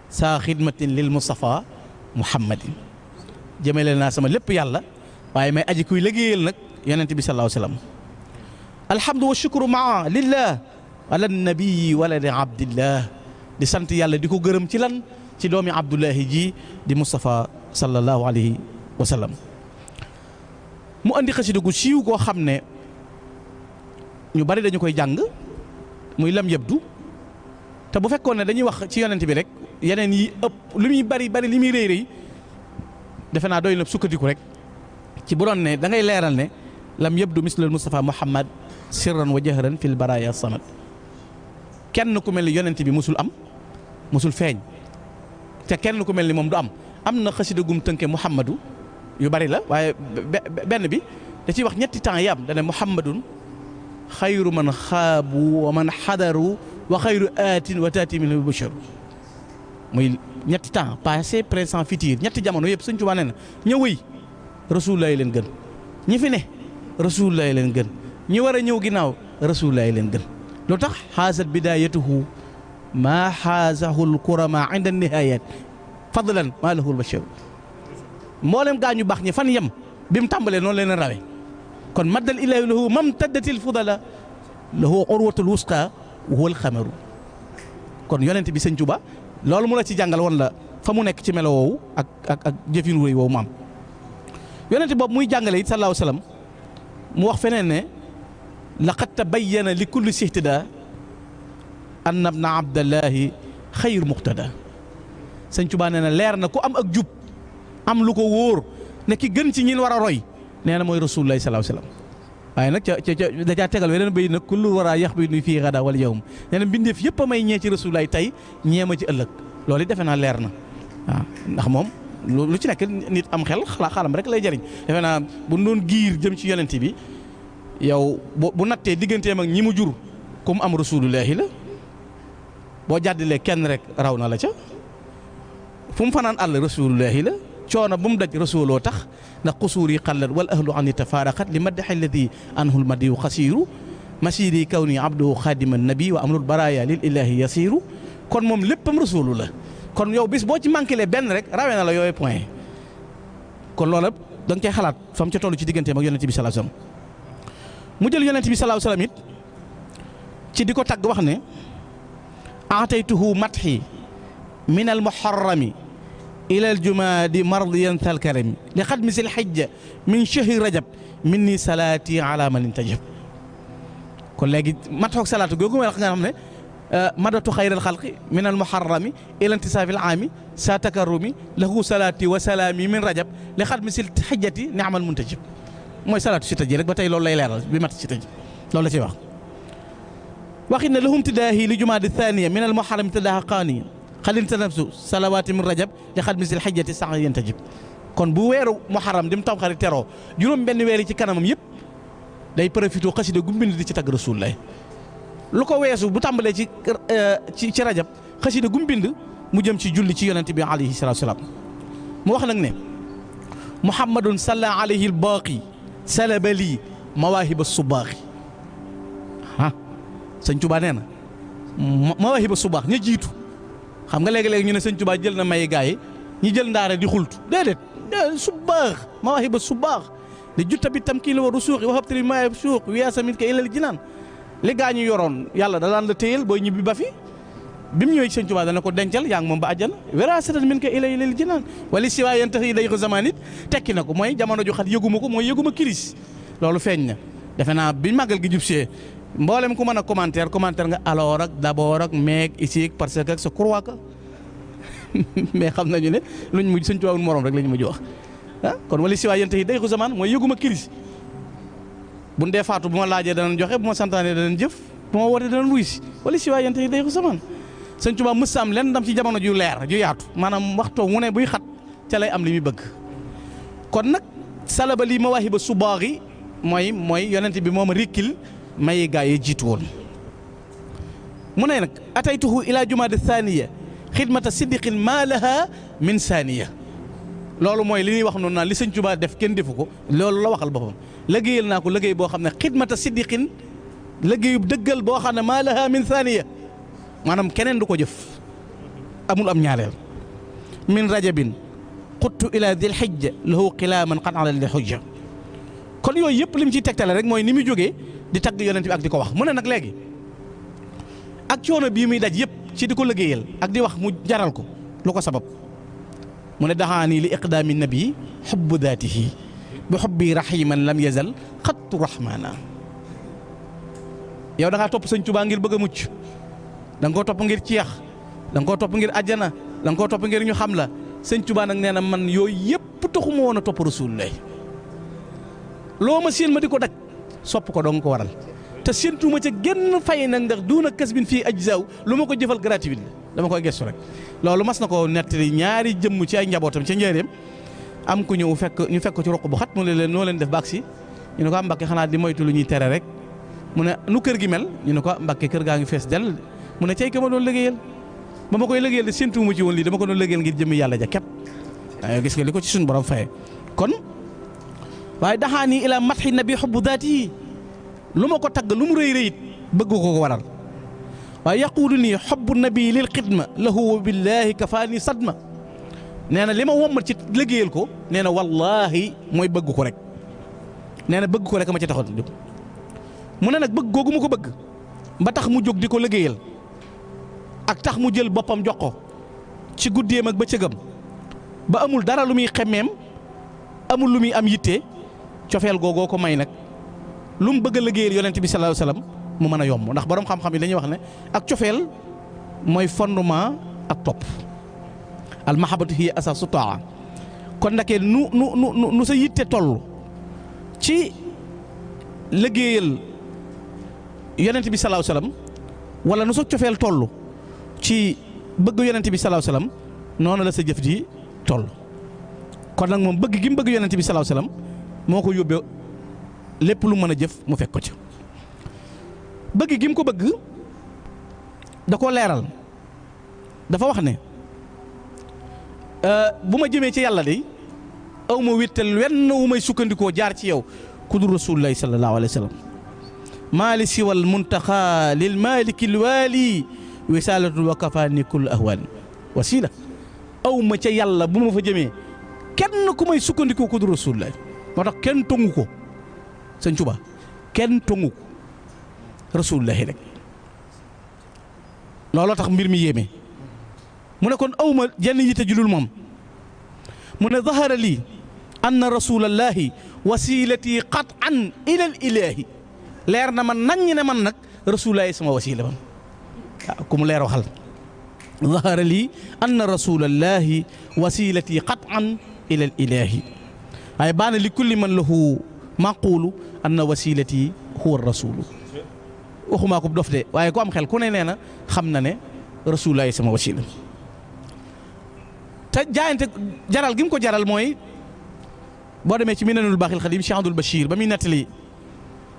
saa xidmatin lil Mustafa Muhammadin jëmale naa sama lépp yàlla waaye may aji kuy liggéeyal nag yonent bi sallallahu alayhi wasallam alhamdu wa shukru maa lillah ala nabii waladi abdillah di sant yàlla di ko gërëm ci lan ci doomi abdullahi ji di Mustafa sallallahu alayhi wa sallam mu andi xasida gu siiw koo xam ne ñu bari dañu koy jàng muy lam yabdu te bu fekkoon ne dañuy wax ci yonent bi rek yeneen yi ëpp lu muy bari li muy rëy rëy defe naa doy na sukkandiku rek ci bu doon ne da ngay leeral ne lam yabdu mislul Mustafa Muhammad sirran wa jahran fil baraya samad kenn ku mel ni yonent bi musul am musul feeñ te kenn ku mel ni moom du am na xasida gum tënke Muhammadu yu bari la waaye benn bi da ciy wax ñetti temps yi am dane Muhammadun xayru man xaabu wa man xadaru wa xayru aatin wa taati min bashar muy ñetti temps passé présent futur ñetti jamono yëpp Sëñ Tuubaa nee na ña wëy Rasulullaay leen gën ñi fi ne Rasulullaay leen gën ñi war a ñëw ginnaaw Rasulullaay leen gën lu tax xaasat bidaayatuhu maa xaasahul kurama inda nihayat fadlan maa lahul bashar mboolem gaa ñu baax ñi fan yem bi mu tàmbalee noonu leen rawe kon maddal ilaahi lahu mam taddatil fudala lahu urwatul wusqa wa huwal xamaru kon yonent bi Sëñ Tuubaa loolu mu la ci jàngal woon la fa mu nekk ci melo woowu ak jëfin wéy woowu maam yonent boobu muy jàngale it sallallahu alayhi wasallam mu wax feneen ne laqad tabayyana li kulli sihtidaa anna ibna abdallahi xayru muqtada sëñ Tuubaa nee na leer na ku am ak jub am lu ko wóor ne ki gën ci ñin war a roy nee na mooy rasulullahi sallallahu alayhi wasallam waaye nag da caa tegal weneen bay nag kullu war a yax bi nuy fii gada wala yawm nee na mbindeef yëpp a may ñee ci rasulullahi tey ñee ma ci ëllëg loolu it defe naa leer na waaw ndax moom lu ci nekk nit am xel xalam rek lay jariñ defe naa bu doon giir jëm ci yonent bi yow bu nattee digganteem ak ñi mu jur comme am rasulullahi la boo jàddilee kenn rek raw na la ca fu mu fanaan àll rasulullahi la coono bu mu daj rasuloo tax ndax xusuur yi xallat wal ahlu an tafaaraqat li maddaxi alladi anhul madiyu xasiiru masiri kaw ni abduhu xaadima nabi wa amrul baraya lil ilahi yasiru kon moom léppam rasulu la kon yow bis boo ci manqué le benn rek rawee na la yooyu point kon loola da nga koy xalaat fa mu ca toll ci digganteem ak yonent bi sallallahu alayhi wasallam mu jël yonent bi sallallahu alayhi wasallam it ci di ko tagg wax ne aataytuhu matxi min al muharrami ila al jumaadi mardiyan thal karami li xadmi sil xijja min shahri rajab minni salaati ala man intajab kon léegi matxoog salaatu googu may wax nga xam ne madatu xayral xalqi min al muharrami ila intisaafi al aami sa takarrumi lahu salaati wa salaami min rajab li xadmi sil xijjati ni'mal muntajib mooy salaatu si tëji rek ba tey loolu lay leeral bi mat si tëji loolu la ciy wax waxit ne lahum tidaahi li jumaadi thaniya min al muharrami tidaaha qaaniya xalin tanafsu salawaati min rajab li xadmi sil xijjati sax yantajib kon bu weeru muharram di mu tam xarit teroo juróom benn weer yi ci kanamam yëpp day profité xasida gu mbind di ci tagg rasulullah lu ko weesu bu tàmbalee ci rajab xasida gu mbind mu jëm ci julli ci yonent bi alayhi salaatu salaam mu wax nag ne muhammadun salla alayhi al-baaqi salabali mawaahiba subaaxi sëñ Tuubaa nee na mawaahiba subaax ña jiitu xam nga léegi-léegi ñu ne sëñ Tuubaa jël na may gaay ñi jël ndaare di xultu déedéet subaax mawaahiba subaax li jutta bi tam kii la war a suuxi waxab tali maay suux wiyaasa min ka ilal jinaan li gaa ñu yoroon yàlla da daan la téyel booy ñibbi ba fi bi mu ñëwee sëñ Tuubaa dana ko dencal yaa ngi moom ba àjjana wiraasatan min ka ilal jinaan wala si waay yéen tax yi day ko zaman it tekki na ko mooy jamono ju xat yëguma ko mooy yëguma kiris loolu feeñ na defe naa bi màggal gi jub see mboolem ku mën a commentaire nga alors ak d'abord ak meeg ici parce que sa croix que mais xam nañu ne luñ mujj sëñ Tuubaa morom rek la ñu mujj wax kon wala si waay yéen tax yi day ko zaman mooy yëguma kiris bu ndee faatu bu ma laajee danañ joxe bu ma santaane danañ jëf bu ma wootee danañ wuy si wala si waay yéen tax yi day ko zaman sëñ Tuubaa mës am leen ndam ci jamono ju leer ju yaatu maanaam waxtoo mu ne buy xat ca lay am li muy bëgg kon nag salaba lii mawaahiba subaaxi mooy yonent bi moom rikkil may gaa yi jiitu woon mu ne nag ataytuhu ila jumaada thaniya xidmata siddiqin maa laha min saaniya loolu mooy li ñuy wax noonu naan li sëñ Tuubaa def kenn defu ko loolu la waxal boppam liggéeyal naa ko liggéey boo xam ne xidmata siddiqin liggéeyu dëggal boo xam ne maa laha min saaniya maanaam keneen du ko jëf amul am ñaareel min rajabin xuttu ila dil xijja lahu qilaaman qad ala li xujja kon yooyu yëpp li mu ciy tegtale rek mooy ni muy jógee di tagg yonent bi ak di ko wax mu ne nag léegi ak coono bii muy daj yëpp ci di ko liggéeyal ak di wax mu jaral ko lu ko sabab mu ne daxaani li iqdaami nabi xubbu daatihi bi xubbi rahiman lam yazal xattu rahmaana yow da ngaa topp sëñ Tuubaa ngir bëgg a mucc da nga koo topp ngir ceex da nga koo topp ngir àjjana da nga koo topp ngir ñu xam la sëñ Tuubaa nag nee na man yooyu yëpp taxuma woon a topp Rasulullah loo ma séen ma di ko daj sopp ko dong ko waral te séentuma ca genn fay nag ndax duuna kas bin fii ajzaaw lu ma ko jëfal gratuit dama koy gestu rek loolu mas na ko nettali ñaari jëmm ci ay njabootam ca njëreem am ku ñëw ñu fekk ko ci roq bu xat mu ne leen noo leen def baag si ñu ne ko am Mbàkke xanaa di moytu lu ñuy tere rek mu ne nu kër gi mel ñu ne ko Mbàkke kër gaa ngi fees dell mu ne cay ka ma doon liggéeyal ba ma koy liggéeyal de séentuwuma ci woon lii dama ko doon liggéeyal ngir jëmmi yàlla ja képp waaye gis nga li ko ci suñu borom faye kon waaye daxaani ila matxi nabi xubbu daati lu ma ko tagg lu mu rëy rëyit bëgg ko waral waaye yaquulu nii xubbu nabi lil xidma lahu billahi kafaani sadma nee na li ma wommat ci liggéeyal ko nee na wallaahi mooy bëgg ko rek nee na bëgg ko rek ma ci taxoon jóg mu ne nag bëgg googu mu ko bëgg ba tax mu jóg di ko liggéeyal ak tax mu jël boppam jox ko ci guddeem ak bëccëgam ba amul dara lu muy xemmeem amul lu muy am yitte cofeel googoo ko may nag lu mu bëgg a liggéeyal yonent bi sallallahu alayhi wasallam mu mën a yomb ndax borom xam-xam yi dañuy wax ne ak cofeel mooy fondement ak topp al mahabbatu hiya asaasu taa kon ndake nu sa yitte toll ci liggéeyal yonent bi salaahu salaam wala nu sa cofeel toll ci bëgg yonent bi salaahu salaam noonu la sa jëf ji toll kon nag moom bëgg gi mu bëgg yonent bi salaahu salaam moo ko yóbbee lépp lu mën a jëf mu fekk ko ci bëgg gi mu ko bëgg da koo leeral dafa wax ne bu ma jëmee ci yàlla de aw ma wittal wenn wu may sukkandikoo jaar ci yow ku dul rasulullahi sallallahu alayhi wa sallam maali siwal muntaxa lil maliki lwaali wisaalatul wa kafaani kul ahwaani wasila aw ma ca yàlla bu ma fa jëmee kenn ku may sukkandikoo ku dul rasulullahi moo tax kenn tongu ko sëñ Tuubaa kenn tongu ko rasulullahi rek looloo tax mbir mi yéeme mu ne kon awma jenn yitte julul moom mu ne zahara lii anna rasulallahi wasilati qat'an ilal ilaahi leer na man naññ ne man nag rasulullahi sama wasila man waaw ku mu leer waxal zahara lii anna rasulallahi wasilati qat'an ilal ilaahi waaye baana li kulli man lahu maqulu anna wasilati huwa rasulu waxumaa ko dof de waaye ku am xel ku ne nee na xam na ne rasulullahi sama wasila te jaayante jaral gi mu ko jaral mooy boo demee ci Minanul Baaxil Xadim Cheikh Abdoul Bachir ba muy nettali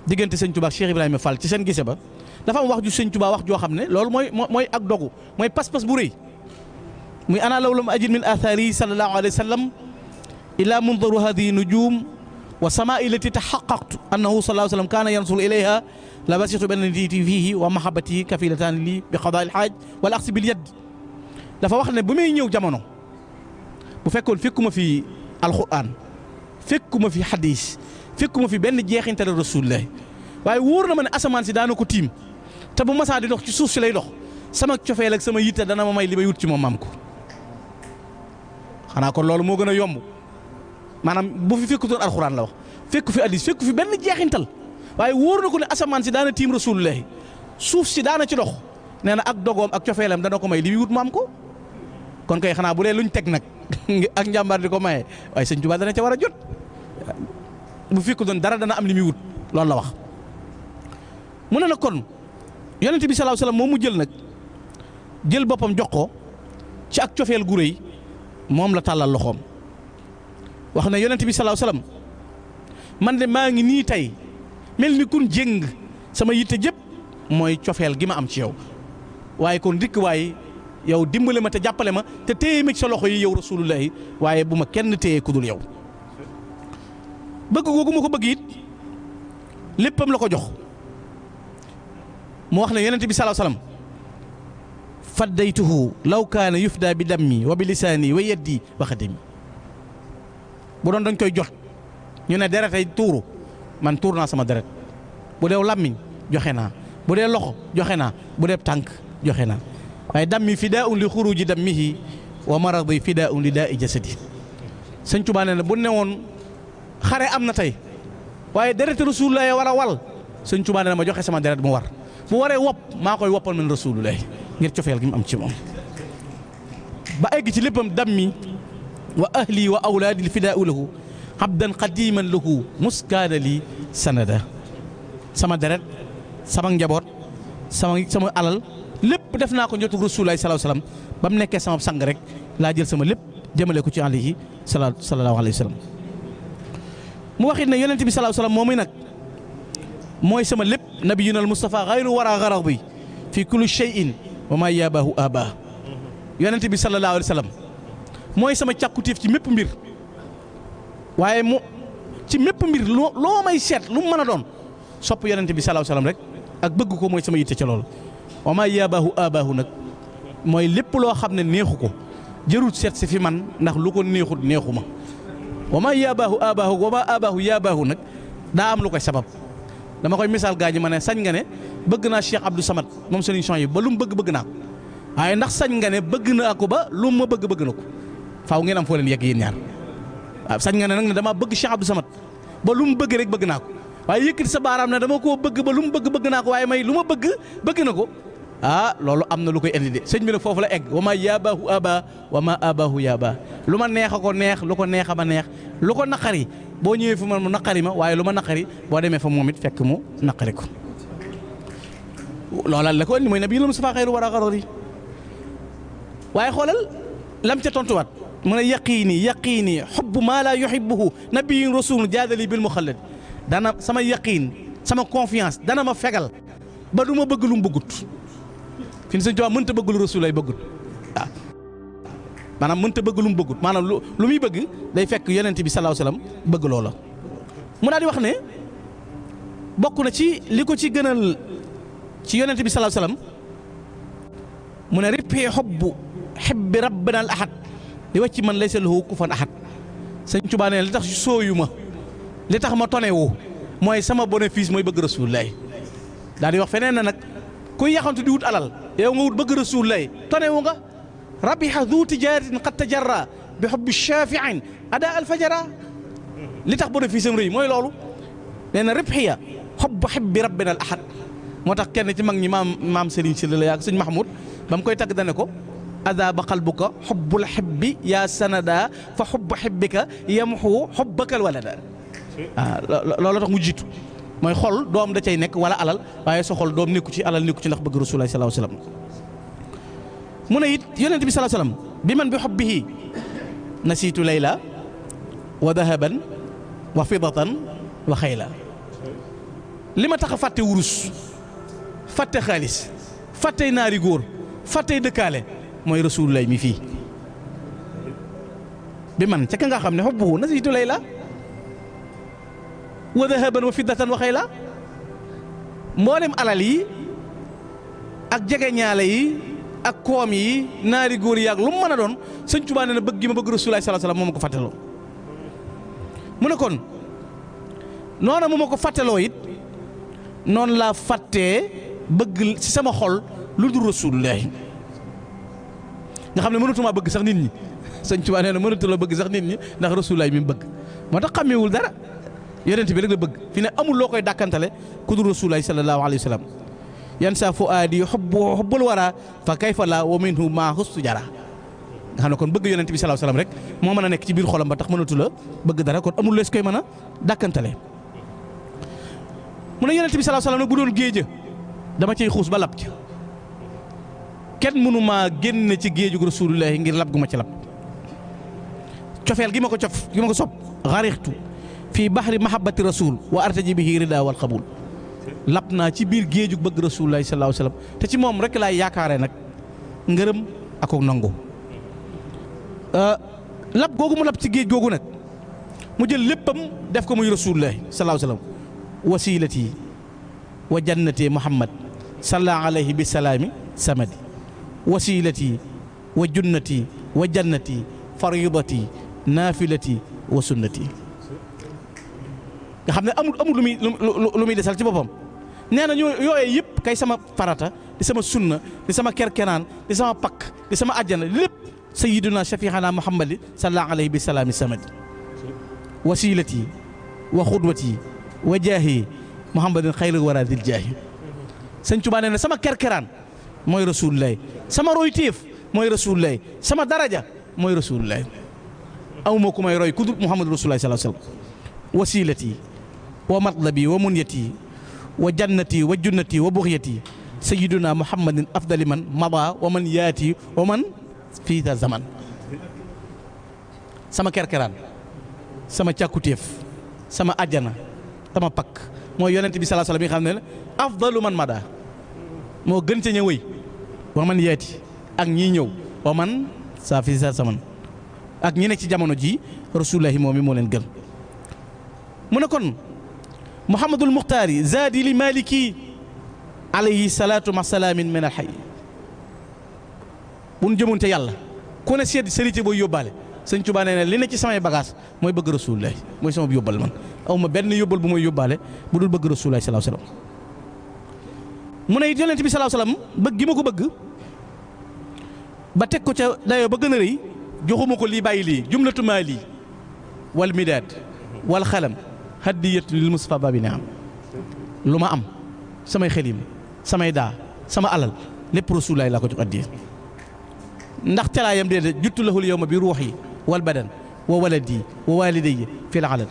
diggante sëñ Touba ak Cheikh Ibrahima Fall ci seen gise ba dafa am wax ju sëñ Touba wax joo xam ne loolu mooy ak dogu mooy pas-pas bu rëy muy ana law lam ajid min athari sallallahu alayhi wa sallam ila mundaru hadihi nujum wa samaa'i lati tahaqqaqtu annahu sallallahu alayhi wa sallam kaana yansuru ilayha la basitu benati fihi wa mahabbati kafilatan li bi qadaa al haaj wal axsi bil yad dafa wax ne bu may ñëw jamono bu fekkoon fekkuma fi alquran fekkuma fi hadis fekkuma fi benn jeexintal rasulullah waaye wóor na ma ne asamaan si daana ko tiim te bu masaa di dox ci suuf si lay dox sama cofeel ak sama yitte dana ma may li may wut ci moom maam ko xanaa kon loolu moo gën a yomb maanaam bu fi fekkutoon alquran la wax fekku fi hadis fekku fi benn jeexintal waaye wóor na ko ne asamaan si daana tiim rasulullah suuf si daana ci dox nee na ak dogoom ak cofeelam dana ko may li muy wut maam ko kon kay xanaa bu dee luñ teg nag ak njàmbaar di ko maye waaye sëñ Tuubaa dana ca war a jot bu fekk doon dara dana am li muy wut loolu la wax. mu ne nag kon yonent bi salaahu salaam moom mu jël nag jël boppam jox ko ci ak cofeel gu rëy moom la tàllal loxoom wax ne yonent bi salaahu salaam man de maa ngi nii tey mel ni kun jéng sama yitte jëpp mooy cofeel gi ma am ci yow waaye kon dikk waaye yow dimbale ma te jàppale ma te téye ma ci sa loxo yi yow rasulullahi waaye bu ma kenn téye ku dul yow bëgg googu ma ko bëgg it léppam la ko jox mu wax ne yonent bi salaahu salaam faddaytuhu law kaana yufda bi dammi wa bi lisaani wa yeddi wa xadimi bu doon dañ koy jot ñu ne deretay tuuru man tuur naa sama deret bu dee làmmiñ joxe naa bu dee loxo joxe naa bu dee tànk joxe naa waaye dammi fidaa'un li xuruji dammihi wa maradi fidaa'un li daa'i jasadi sëñ Tuubaa nee na bu ne woon xare am na tey waaye deret rasulullahi war a wal sëñ Tuubaa nee na ma joxe sama deret mu war bu waree wopp maa koy woppal min rasulullahi ngir cofeel gi mu am ci moom ba egg ci léppam dammi wa ahli wa awlaadi li fidaa'u lahu abdan qadiman lahu muskaana li sanada sama deret sama njaboot sama alal lépp def naa ko njotug rasulullahi sallallahu alayhi wa sallam ba mu nekkee sama sang rek laa jël sama lépp jëmale ko ci alayhi sallallahu alayhi wa sallam mu waxit ne yonent bi sallallahu alayhi wa sallam moomu nag mooy sama lépp nabiyuna al mustafa xayru wara garadi fi kulli shay'in wa ma yabahu aba yonent bi sallallahu alayhi wa sallam mooy sama càkkutéef ci mépp mbir waaye mu ci mépp mbir loo may seet lu mu mën a doon sopp yonent bi sallallahu alayhi wa sallam rek ak bëgg ko mooy sama yitte ca loolu wa ma yabahu abahu nag mooy lépp loo xam ne neexu ko jërut seet si fi man ndax lu ko neexut neexu ma wa ma yabahu abahu wa ma abahu yabahu nag daa am lu koy sabab dama koy misaal gaa ñi ma ne sañ nga ne bëgg naa Cheikh Abdou Samad moom solution yi ba lu mu bëgg naa ko waaye ndax sañ nga ne bëgg naa ko ba lu mu ma bëgg na ko faaw ngeen am foo leen yegg yéen ñaar waaw sañ nga ne nag ne dama bëgg Cheikh Abdou Samad ba lu mu bëgg rek bëgg naa ko waaye yëkkati sa baaraam ne dama koo bëgg ba lu mu bëgg naa ko waaye may lu ma bëgg na ko loolu am na lu koy indi de sëñ bi nag foofu la egg wa ma yaabahu aba wa ma abahu yaaba lu ma neex a ko neex lu ko neex a ma neex lu ko naqari boo ñëwee fu man mu naqari ma waaye lu ma naqari boo demee fa moom it fekk mu naqari ko loolal la ko indi mooy nabiyul Mustafa xayru wara xarori waaye xoolal lam ca tontuwaat mu ne yaqiini xubbu maa laa yuhibbuhu nabiyyun rasul jaadali bil muxallad dana sama yaqiin sama confiance dana ma fegal ba du ma bëgg lu mu bëggut fi Sëñ Tuubaa mënta bëgg lu rasul lay bëggut waaw maanaam mënta bëgg lu mu bëggut maanaam lu muy bëgg day fekk yonent bi sallallahu alayhi wasallam bëgg loola mu daal di wax ne bokk na ci li ko ci gënal ci yonent bi sallallahu alayhi wasallam mu ne rippi xibbi rabbina al ahad li wàcc man laysa lahu kufuwan ahad Sëñ Tuubaa ne li tax sooyu ma li tax ma tonewu mooy sama bénéfice mooy bëgg rasulullahi daal di wax feneen na nag kuy yaxantu di wut alal yow nga wut bëgg rasulullahi tonewu nga rabiha du tijaratin qad tajarra bi hubbi shafi'in ada alfajara li tax bénéfice am rëy mooy loolu nee na ribhiya hubbu hibbi rabbina al ahad moo tax kenn ci mag ñi maam Serigne Sylla la yaag sëñ Mahmoud ba mu koy tagg dane ko adaba qalbuka hubbul hibbi yaa sanada fa hubbu hibbika yamhu hubbakal walada loolu tax mu jiitu mooy xol doom da cay nekk wala alal waaye sa xol doom nekku ci alal nekku ci ndax bëgg Rasulullah sallallahu alayhi wasallam mu ne it yonent bi sallallahu alayhi wasallam bi man bi hubbihi nasiitu layla wa dahaban wa fidatan wa xayla li ma tax a fàtte wurus fàtte xaalis fàtte naari góor fàtte dëkkaale mooy Rasulullah mi fii bi man ca ka nga xam ne hubbuhu nasiitu layla wa dahaban wa fiddatan wa xayla mboolem alal yi ak jegeñaale yi ak koom yi naari góor yi ak lu mu mën a doon Sëñ Tuubaa nee na bëgg gi ma bëgg Rasulullah sallallahu alayhi wasallam moo ma ko fàttaloo mu ne kon noona mu ma ko fàttaloo it noonu laa fàttee bëgg ci sama xol lu dul Rasulullah nga xam ne mënatuma bëgg sax nit ñi Sëñ Tuubaa nee na mënatu la bëgg sax nit ñi ndax Rasulullah mi mu bëgg moo tax xàmmeewul dara yonent bi rek la bëgg fi ne amul loo koy dàkkantale ku dul Rasulullah sallallahu alayhi wa sallam yan sa fuaadi xubbul wara fa kayfa la wa minhu ma hustu jara nga xam ne kon bëgg yonent bi sallallahu alayhi wa sallam rek moo mën a nekk ci biir xolam ba tax mënatu la bëgg dara kon amul lees koy mën a dàkkantale mu ne yonent bi sallallahu alayhi wa sallam nag bu doon géej dama cay xuus ba lab ca kenn mënu maa génn ci géejug Rasulullah ngir lab gu ma ci lab cofeel gi ma ko cof gi ma ko sopp xarixtu fii baxri mahabbati rasul wa artaji bihi rida wal qabul lab naa ci biir géejug bëgg Rasulullah sallallahu alayhi wasallam te ci moom rek laay yaakaare nag ngërëm ak nangu lab googu mu lab ci géej googu nag mu jël léppam def ko muy Rasulullah sallallahu alayhi wasallam wasilati wa jannati muhammad salla alayhi bi salaami samadi wasilati wa junnati wa jannati faridati naafilati wa sunnati nga xam ne amul lu muy desal ci boppam nee na yooyee yëpp kay sama farata di sama sunna di sama kerkenaan di sama pakk di sama àjjana lépp sayyiduna shafi'ana muhammadi sallallahu alayhi bi salaami samadi wasilati wa xudwati wa jaahi muhammadin xayril wara dil jaahi Sëñ Tuubaa nee na sama kerkeraan mooy Rasulullah sama royteef mooy Rasulullah sama daraja mooy Rasulullah awma ku may roy ku dul muhammadu Rasulullah sallallahu alayhi wasallam wasilati wa matlabi wa munyati wa jannati wa junnati wa buxyati sayyiduna muhammadin afdali man mada wa man yaati wa man fii ta zaman sama kerkeraan sama càkkutéef sama ajjana sama pakk mooy yonent bi sallallahu alayhi wasallam bi nga xam ne afdalu man mada moo gën ca ñëwëy wa man yaati ak ñii ñëw wa man saa fii sa zaman ak ñi nekk ci jamono ji rasulullahi moom mi moo leen gën mu ne kon muhammadul muxtaari zaadi li maliki alayhi salaatu ma salaamin min al hayy bu nu jëmoon te yàlla ku ne seet sërité booy yóbbaale Sëñ Tuubaa nee na li ne ci samay bagage mooy bëgg rasulullahi mooy sama yóbbal man aw ma benn yóbbal bu may yóbbaale bu dul bëgg rasulullahi sallallahu alayhi wasallam mu ne it yonent bi sallallahu alayhi wasallam bëgg gi ma ko bëgg ba teg ko ca dayoo ba gën a rëy joxuma ko lii bàyyi lii jumlatu maali wal midaad wal xalam hadiyatu lil Mustafa babi naam lu ma am samay xelim samay daa sama alal lépp rasulullahi laa ko jox addiya ndax teraayam déedéet juttu lahul yawma bi ruuhi wal badan wa waladi wa walidayya fil alal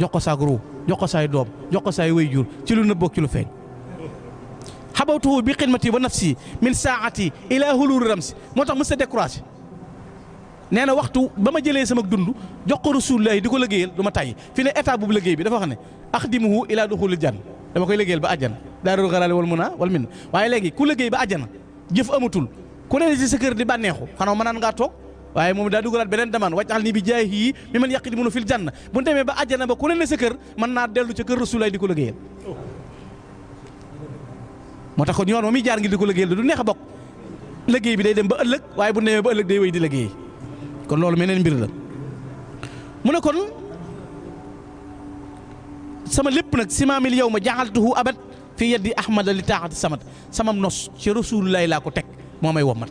jox ko saag ruu jox ko saay doom jox ko saay way jur ci lu nëbboog ci lu feeñ xabawtuhu bi xidmati wa nafsi min saati ila huluri ramsi moo tax mës a découragé nee na waxtu ba ma jëlee sama dund jox ko rasulullahi di ko liggéeyal du ma tàyyi fi ne état boobu liggéey bi dafa wax ne axdimuhu ila duxulil jann dama koy liggéeyal ba àjjana daarul xaraale wal mun a wal min waaye léegi ku liggéey ba àjjana jëf amatul ku ne ci sa kër di bànneexu xanaa mën naan ngaa toog waaye moom daa dugalaat beneen demande wàccal nii bi jaay yii mi man yàqi di mënu fil janna bu demee ba àjjana ba ku ne sa kër mën naa dellu ca kër rasulullahi di ko liggéeyal moo tax kon yoon moom mi jaar ngi di ko liggéeyal du neex a bokk liggéey bi day dem ba ëllëg waaye bu demee ba ëllëg day wéy di liggéey kon loolu meneen mbir la mu ne kon sama lépp nag simaamil yow ma jaxaltuhu abad fi yaddi ahmada li taaxati samat samam nos ci rasulullahi laa ko teg moo may wommat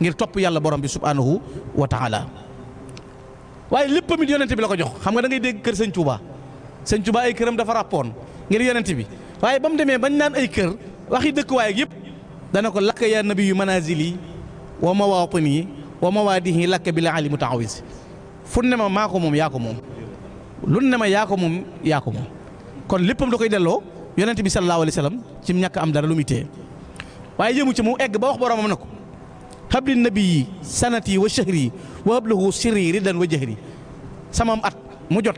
ngir topp yàlla borom bi subhanahu wa taala waaye lépp mit yonent bi la ko jox xam nga da ngay dégg kër sëñ Touba ay këram dafa ràppoon ngir yonent bi waaye ba mu demee bañ naan ay kër waxi dëkkuwaay ak yëpp dana ko lakka ya nabi yu manazili wa mawatini wa mawaadihi lakka bi la ali mutaawis fu ne ma maa ko moom yaa ko moom lu ne ma yaa ko moom yaa ko moom kon léppam da koy delloo yonent bi sallallahu alayhi wa sallam ci ñàkk am dara lu muy téye waaye yëmu ci mu egg ba wax boromam na ko habli nabii sanati wa shahri wa hablahu sirri ridan wa jahri sama at mu jot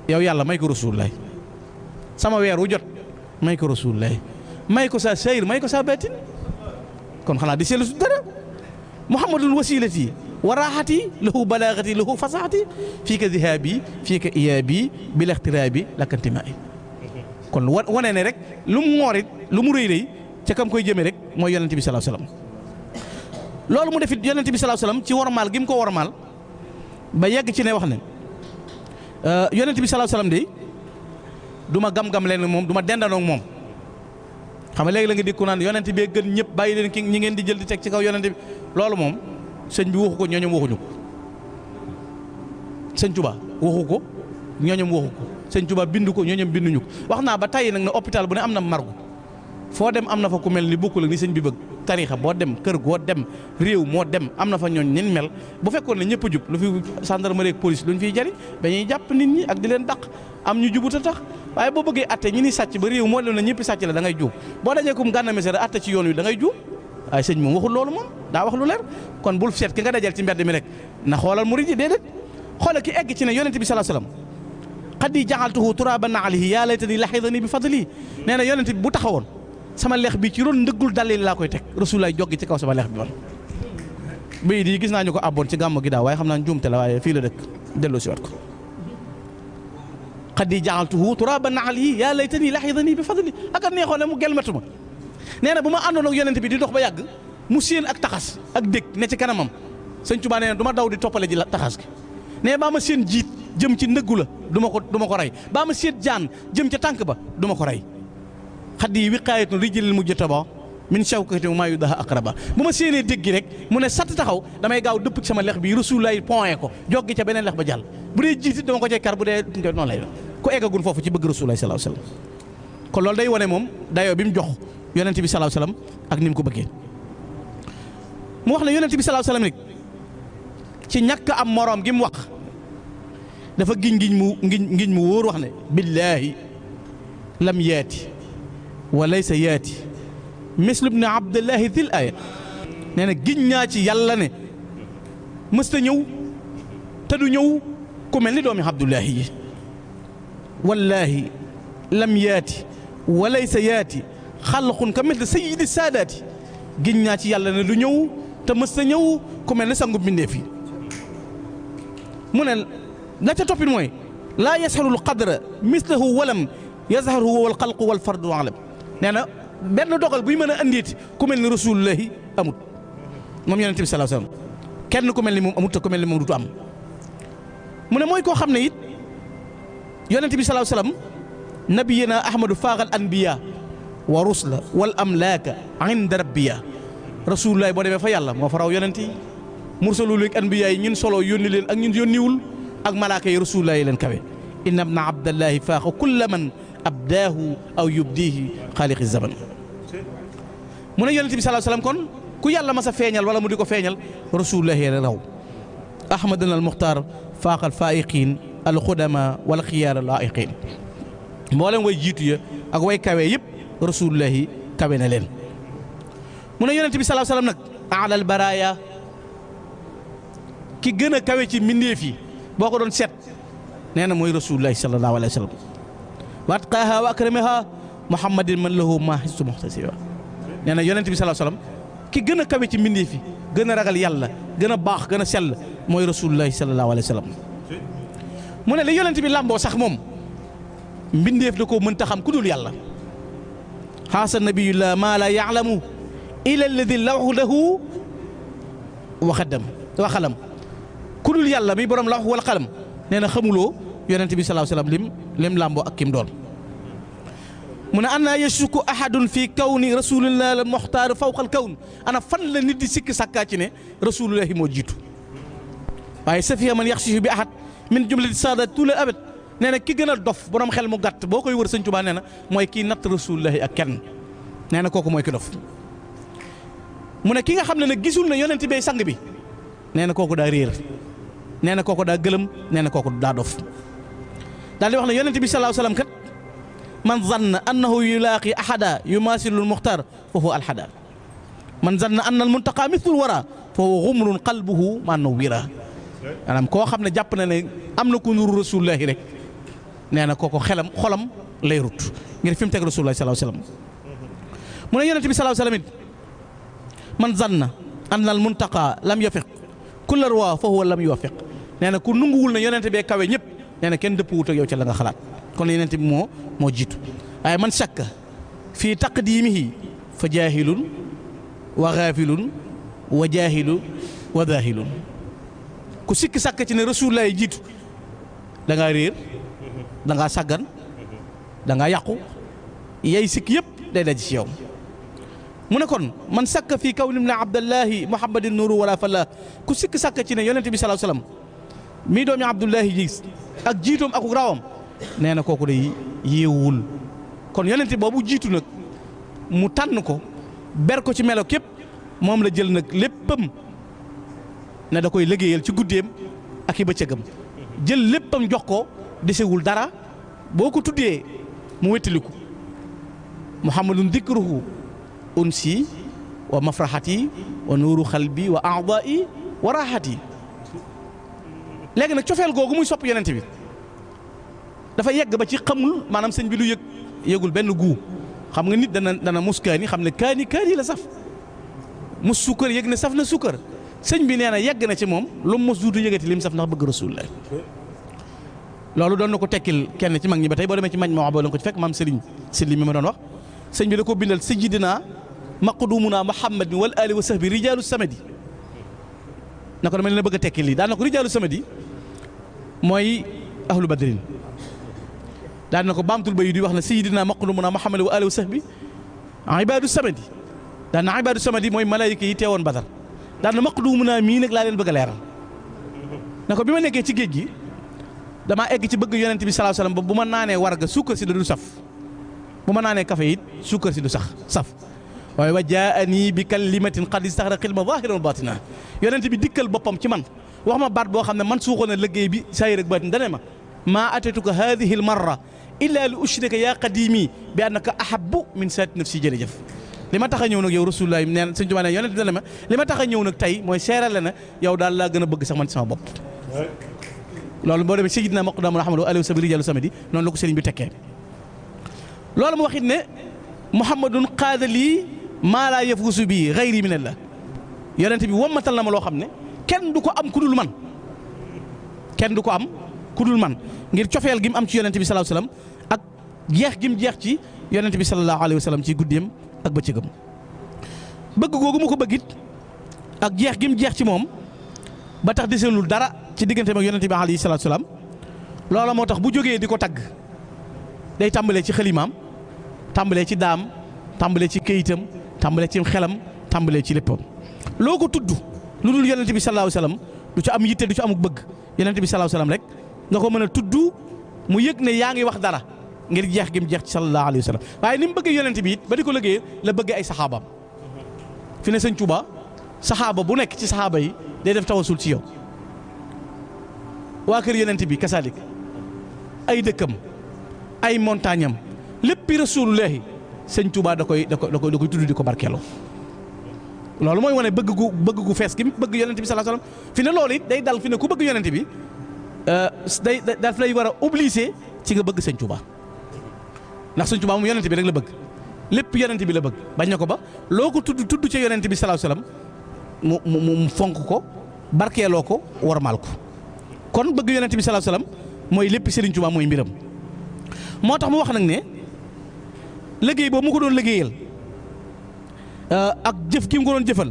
yow yàlla may ko rasulullahi sama weer wu jot may ko rasulullahi may ko sa sayr may ko sa baatin kon xanaa di seetlu su dara muhammadul wasilati wa raaxati lahu balaagati lahu fasaxati fii ka zihaabi fii ka iyaabi bil ixtiraabi lakkantimaay kon wane ne rek lu mu ngoorit lu mu rëy rëy ca kam koy jëmee rek mooy yonent bi salaahu salaam loolu mu defit yonent bi salaahu salaam ci wormaal gi mu ko wormaal ba yegg ci ne wax ne yonent bi salaahu salaam de du ma gam-gam leen moom du ma dendandoo moom xam nga léegi la nga dikku naan yonent bee gën ñëpp bàyyi leen ki ñi ngeen di jël di teg ci kaw yonent bi loolu moom sëñ bi waxu ko ñooñom waxuñu ko sëñ Tuba waxu ko ñooñom waxu ko sëñ Tuba bindu ko ñooñom binduñu ko wax naa ba tey nag ne hôpital bu ne am na margu foo dem am na fa ku mel ni bokkul ak ni sëñ bi bëgg tariixa boo dem kër goo dem réew moo dem am na fa ñooñ nin mel bu fekkoon ne ñëpp a jub lu fi gendarmerie ak police luñ fiy jari dañuy jàpp nit ñi ak di leen dàq am ñu jubut a tax waaye boo bëggee atte ñi ni sàcc ba réew moo leen na ñëpp sàcc la da ngay juum boo dajee kum gànna mesere atte ci yoon wi da ngay juum waaye sëñ moom waxul loolu moom daa wax lu leer kon bul seet ki nga dajal ci mbedd mi rek na xoolal murid yi déedéet xoolal ki egg ci ne yonent bi sallallahu alayhi wasallam qad ja'altuhu turaban alayhi yaa laytani lahidani bi fadli nee na yonent bi bu taxawoon sama leex bi ci ron ndëggul dalil laa koy teg rasulullaay joggi ci kaw sama leex bi man bay di gis naa ñu ko abboon ci gàmmu gi daaw waaye xam naa njuumte la waaye fii la dëkk delloo si wat ko qad ja'altuhu turaban alayhi yaa laytani lahidani bi fadli ak a neexoon ne mu gelmatuma nee na bu ma àndoon ak yonent bi di dox ba yàgg mu séen ak taxas ak dëkk ne ci kanamam sëñ Tuubaa nee na du ma daw di toppale ji la taxas gi nee baa ma séen jiit jëm ci ndëggu la du ma ko rey baa ma séen jaan jëm ca tànk ba du ma ko rey xaddi wiqaayatun rijlil mujtaba min shawkati maa yudaha aqraba bu ma séenee dégg rek mu ne satt taxaw damay gaaw dëpp ci sama lex bi rasulullaay point ko joggi ca beneen lex ba jàll bu dee jiitit dama ko cay kar bu dee noonu lay ko eggagul foofu ci bëgg rasulullaay sallallahu alayhi wasallam kon loolu day wane moom dayoo bi mu jox yonent bi sallallahu alayhi wasallam ak ni mu ko bëggee mu wax ne yonent bi sallallahu alayhi wasallam rek ci ñàkk am moroom gi mu wax dafa ngiñ mu wóor wax ne billaahi lam yaati wa laysa yaati mislu ibn abdullahi dil ayat nee na giñ ñaa ci yàlla ne mësta ñëw te du ñëw ku mel ni doomi abdullahi yi wallaahi lam yaati wa laysa yaati xalqun ka mel ne sayyidi saadaati giñ ñaa ci yàlla ne du ñëw te mësta ñëw ku mel ne sangu mbindeef yi mu ne la ca toppin mooy laa yasharul qadra mislahu walam yazharu huwa wal xalqu wal fardu alam nee na benn dogal buy mën a andiiti ku mel ni rasulullahi amut moom yonent bi sallallahu alayhi wasallam kenn ku mel ni moom amut te ku mel ni moom dutu am mu ne mooy koo xam ne it yonent bi sallallahu alayhi wasallam nabiyina ahmadu faaxal anbiya wa rusla wal amlaaka inda rabbiya rasulullahi boo demee fa yàlla moo fa raw yonent yi mursalul ak anbiya yi ñun solo yónni leen ak ñun yónniwul ak malaaka yi rasulullahi leen kawe inna ibna abdallahi faaxa kulla man abdaahu aw yubdihi xaaliqi zaman mu ne yonent bi sallallahu alayhi wasallam kon ku yàlla mas a feeñal wala mu di ko feeñal rasulullahi raw ahmadana al muxtaar faaqal faa'iqiin al xudama wal xiyaar al laa'iqiin mboolem way jiitu ya ak way kawe yëpp rasulullahi kawe na leen mu ne yonent bi sallallahu alayhi wasallam nag aalal baraaya ki gën a kawe ci mbindeef yi boo ko doon seet nee na mooy rasulullahi sallallahu alayhi wasallam wa atqaaha wa akramaha muhammadin man lahu maa hissu muhtasiba nee na yonent bi sallallahu alayhi wasallam ki gën a kawe ci mbindeef yi gën a ragal yàlla gën a baax gën a sell mooy rasulullahi sallallahu alayhi wasallam mu ne li yonent bi làmboo sax moom mbindeef da koo mënta xam ku dul yàlla xaasa nabiyullah maa la ya'lamu ila alladi lahu wa xalam ku dul yàlla mi borom lawh wal qalam nee na xamuloo yonent bi sallallahu alayhi wasallam lim làmboo ak kim doon mu ne anna yashku ahadun fi kawni rasulillah al muxtaar fawqa al kawn ana fan la nit di sikki sàkkaa ci ne rasulullahi moo jiitu waaye safiya man yaxshihu bi ahad min jumlati saadaat tout le abad nee na ki gën a dof borom xel mu gàtt boo koy wër Sëñ Tuubaa nee na mooy kii natt rasulullahi ak kenn nee na kooku mooy ki dof mu ne ki nga xam ne nag gisul na yonent bay sang bi nee na kooku daa réer nee na kooku daa gëlëm nee na kooku daa dof daal di wax ne yonent bi sallallahu alayhi wasallam kat man zanna annahu yulaaqi ahada yumaasilu al-muxtaar fa huwa alxada man zanna anna al-muntaqa mithlul wara fa huwa ghumrun qalbuhu ma nawwira maanaam koo xam ne jàpp na ne am na ku nuru rasulullahi rek nee na kooku xolam lay rut ngir fi mu teg rasulullahi sallallahu alayhi wasallam mu ne yonent bi sallallahu alayhi wasallam it man zanna anna al-muntaqa lam yafiq kulla ruwa fa huwa lam yuwafiq nee na ku nunguwul ne yonent bee kawe ñëpp nee na kenn dëpp wut ak yow ca la nga xalaat kon yonent bi moo jiitu waaye man shakka fii taqdimihi fa jaahilun wa gaafilun wa jaahilu wa daahilun ku sikki sàkk ci ne rasulullah jiitu da ngaa réer da ngaa sàggan da ngaa yàqu yay sikk yëpp day daj ci yow mu ne kon man sàkk fii kawni ibn abdallahi muhammadin nuru wala fala ku sikki sàkk ci ne yonent bi sallallahu alayhi wasallam mii doomi abdullahi gis ak jiitoom ak rawam nee na kooku day yéewul kon yonent boobu jiitu nag mu tànn ko ber ko ci melo képp moom la jël nag léppam ne da koy liggéeyal ci guddeem ak i bëccëgam jël léppam jox ko desewul dara boo ko tuddee mu wettiliku muhammadun dikruhu unsi wa mafraxati wa nuuru xalbi wa a'daa'i wa raaxati léegi nag cofeel googu muy sopp yonent bi dafa yegg ba ci xamul maanaam sëñ bi lu yëgul benn guu xam nga nit dana mus kaani xam ne kaani la saf mus sukkar yëg ne saf na sukkar sëñ bi nee na yegg na ci moom lu mu mos duutu yëgati lim saf ndax bëgg rasulullah loolu doon na ko tekkil kenn ci mag ñi ba tey boo demee ci mañ ma wax boo leen ko ci fekk maam Serigne Sylla mi ma doon wax sëñ bi da ko bindal sayyidina maqdumuna muhammadin wal ali wa sahbi rijaalu samadi na ko dama leen a bëgg a tekkil lii daan na ko rijaalu samadi mooy ahlu badrin daan na ko baamtul ba yi di wax na sayyidina maqdumuna muhammadin wa ali wa sahbi ibaadu samadi daan na ibaadu samadi mooy malaayika yi teewoon badar daan na maqdumuna mii nag laa leen bëgg a leeral na ko bi ma nekkee ci géej gi damaa egg ci bëgg yonent bi sallallahu alayhi wasallam ba bu ma naanee warga suukar si da du saf bu ma naanee café it suukar si du saf waaye wa jaani bi kalimatin qad istaxraqal ma zahiran wa batina yonent bi dikkal boppam ci man wax ma baat boo xam ne man suuxoon na liggéey bi saayir ak baatin dane ma maa atatuka hadihi al marra illa li ushrika yaa qadimi bi annaka ahabbu min saati nafsi jërëjëf li ma tax a ñëw nag yow rasulullah neen sëñ Tuubaa ne yonent dane ma li ma tax a ñëw nag tey mooy seeral la ne yow daal laa gën a bëgg sax man sama bopp loolu boo demee sayyidina maqdam Muhammad wa alihi wa sahbihi rijaalu samadi noonu la ko sëriñ bi tekkee loolu mu waxit ne muhammadun qaada lii maa laa yafuusu bii xayri minallah yonent bi wommatal na ma loo xam ne kenn du ko am ku dul man kenn du ko am ku dul man ngir cofeel gi mu am ci yonent bi sallallahu alayhi wasallam ak jeex gi mu jeex ci yonent bi sallallahu alayhi wasallam ci guddeem ak bëccëgam bëgg googu mu ko bëggit ak jeex gi mu jeex ci moom ba tax deselul dara ci digganteem ak yonent bi alayhi salaatu salaam loola moo tax bu jógee di ko tagg day tàmbalee ci xalimaam tàmbalee ci daam tàmbalee ci këyitam tàmbalee ci xelam tàmbalee ci léppam loo ko tudd lu dul yonent bi sallallahu alayhi wasallam du ci am yitte du ci amuk bëgg yonent bi sallallahu alayhi wasallam rek nga ko mën a tudd mu yëg ne yaa ngi wax dara ngir jeex gi mu jeex ci sallallahu alayhi wa sallam waaye ni mu bëggee yonent bi it ba di ko liggéey la bëggee ay saxaabaam fi ne sëñ Tuubaa saxaaba bu nekk ci saxaaba yi day def tawasul ci yow waa kër yonent bi kasalik ay dëkkam ay montagne am léppi rasulullahi sëñ Tuubaa da koy tudd di ko barkeeloo loolu mooy wane bëgg gu fees gi bëgg yonent bi sallallahu alayhi wasallam fi ne loolu it day dal fi ne ku bëgg yonent bi daf lay war a obligé ci nga bëgg sëñ Tuubaa ndax sëñ Tuubaa moom yonent bi rek la bëgg lépp yonent bi la bëgg bañ na ko ba loo ko tudd ca yonent bi sallallahu alayhi wasallam mu fonk ko barkeeloo ko warmaal ko kon bëgg yonent bi sallallahu alayhi wasallam mooy lépp Sëriñ Tuubaa mooy mbiram moo tax mu wax nag ne liggéey boobu mu ko doon liggéeyal ak jëf gi mu ko doon jëfal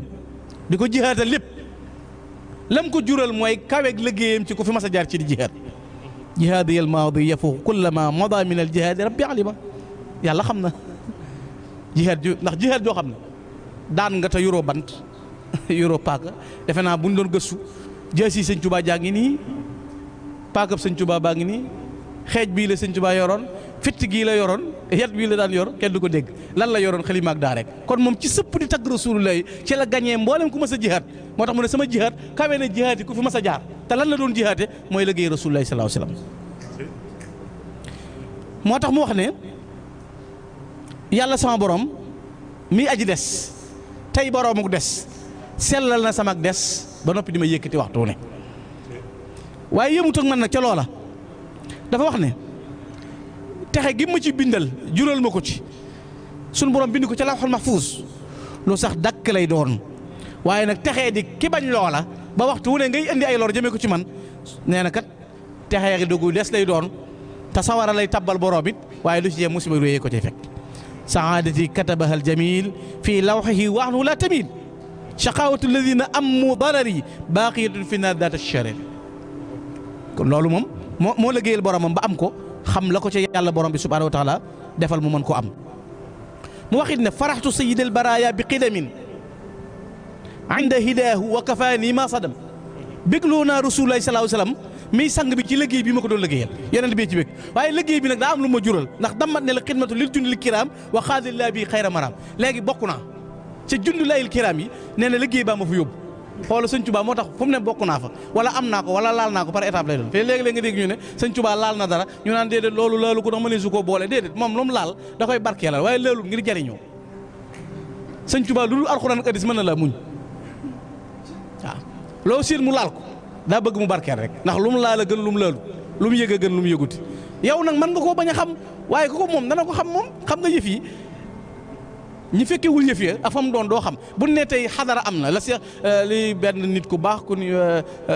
di ko jihaatal lépp lam ko jural mooy kaweeg liggéeyam ci ku fi mas a jaar ci di jihaad jihaadi al maadi yafuuqu kulla ma mada min al jihaadi rabbi alima yàlla xam na jihaad ju ndax jihaad joo xam ne daan nga te yoroo bant yoroo paaka defe naa bu ñu doon gëstu jaasi sëñ Tuubaa jaa ngi nii paakab sëñ Tuubaa baa ngi nii xeej bii la sëñ Tuubaa yoroon fitt gii la yoroon yat bii la daan yor kenn du ko dégg lan la yoroon xalima ak daa rek kon moom ci sëpp di tagg Rasulullah ci la gañee mboolem ku mas a jihaad moo tax mu ne sama jihaad kawe na jihaad yi ku fi mas a jaar te lan la doon jihaate mooy liggéey Rasulullah sallallahu alayhi wasallam moo tax mu wax ne yàlla sama borom mi aji des tey boroomu des sellal na sama des ba noppi di ma yëkkati waxtu ne waaye yëmut ak man nag ca loola dafa wax ne texe gi ma ci bindal jural ma ko ci sunu borom bind ko ca lawhul mahfuus lu sax dakk lay doon waaye nag texee di ki bañ loola ba waxtu wu ne ngay indi ay lor jëmee ko ci man nee na kat texee gi dugg des lay doon te sawara lay tabbal borom it waaye lu ci yee musiba réyee ko cay fekk saadati katabaha aljamil fii lawxihi wa anhu la tamil shaqawatu alladina ammu darari baqiyatun fi naar daat acharir kon loolu moom moo liggéeyal boromam ba am ko xam la ko ca yàlla borom bi subhanahu wa taala defal mu mën ko am mu waxit ne faraxtu sayidal baraya bi qidamin inda hidaahu wa kafaani ma sadam bégloo naa rasulullahi sallallahu alayhi wasallam miy sang bi ci liggéey bi ma ko doon liggéeyal yonent bi ci bég waaye liggéey bi nag daa am lu ma jural ndax damat ne la xidmatu lil jundi li kiraam wa xaadilaa bi xayra maraam léegi bokk naa ca jundi layil kiraam yi nee na liggéey baa ma fa yóbbu xoola sëñ Tuubaa moo tax fu mu ne bokk naa fa wala am naa ko wala laal naa ko par étape lay doon fii léegi-léegi nga dégg ñu ne sëñ Tuubaa laal na dara ñu naan déedéet loolu laalu ko ndax mënee su koo boole déedéet moom lu mu laal da koy barkeelal waaye laalul ngir jariñoo sëñ Tuubaa lu dul alxuraan ak hadiis mën na la muñ waaw loolu siin mu laal ko daa bëgg mu barkeel rek ndax lu mu laal a gën lu mu laalu lu mu yëg a gën lu mu yëguti yow nag mën nga koo bañ a xam waaye ku ko moom dana ko xam moom xam nga yëf yi ñi fekkewul yëf ya afam doon doo xam bu ne tey xadara am na la seex li benn nit ku baax ku ni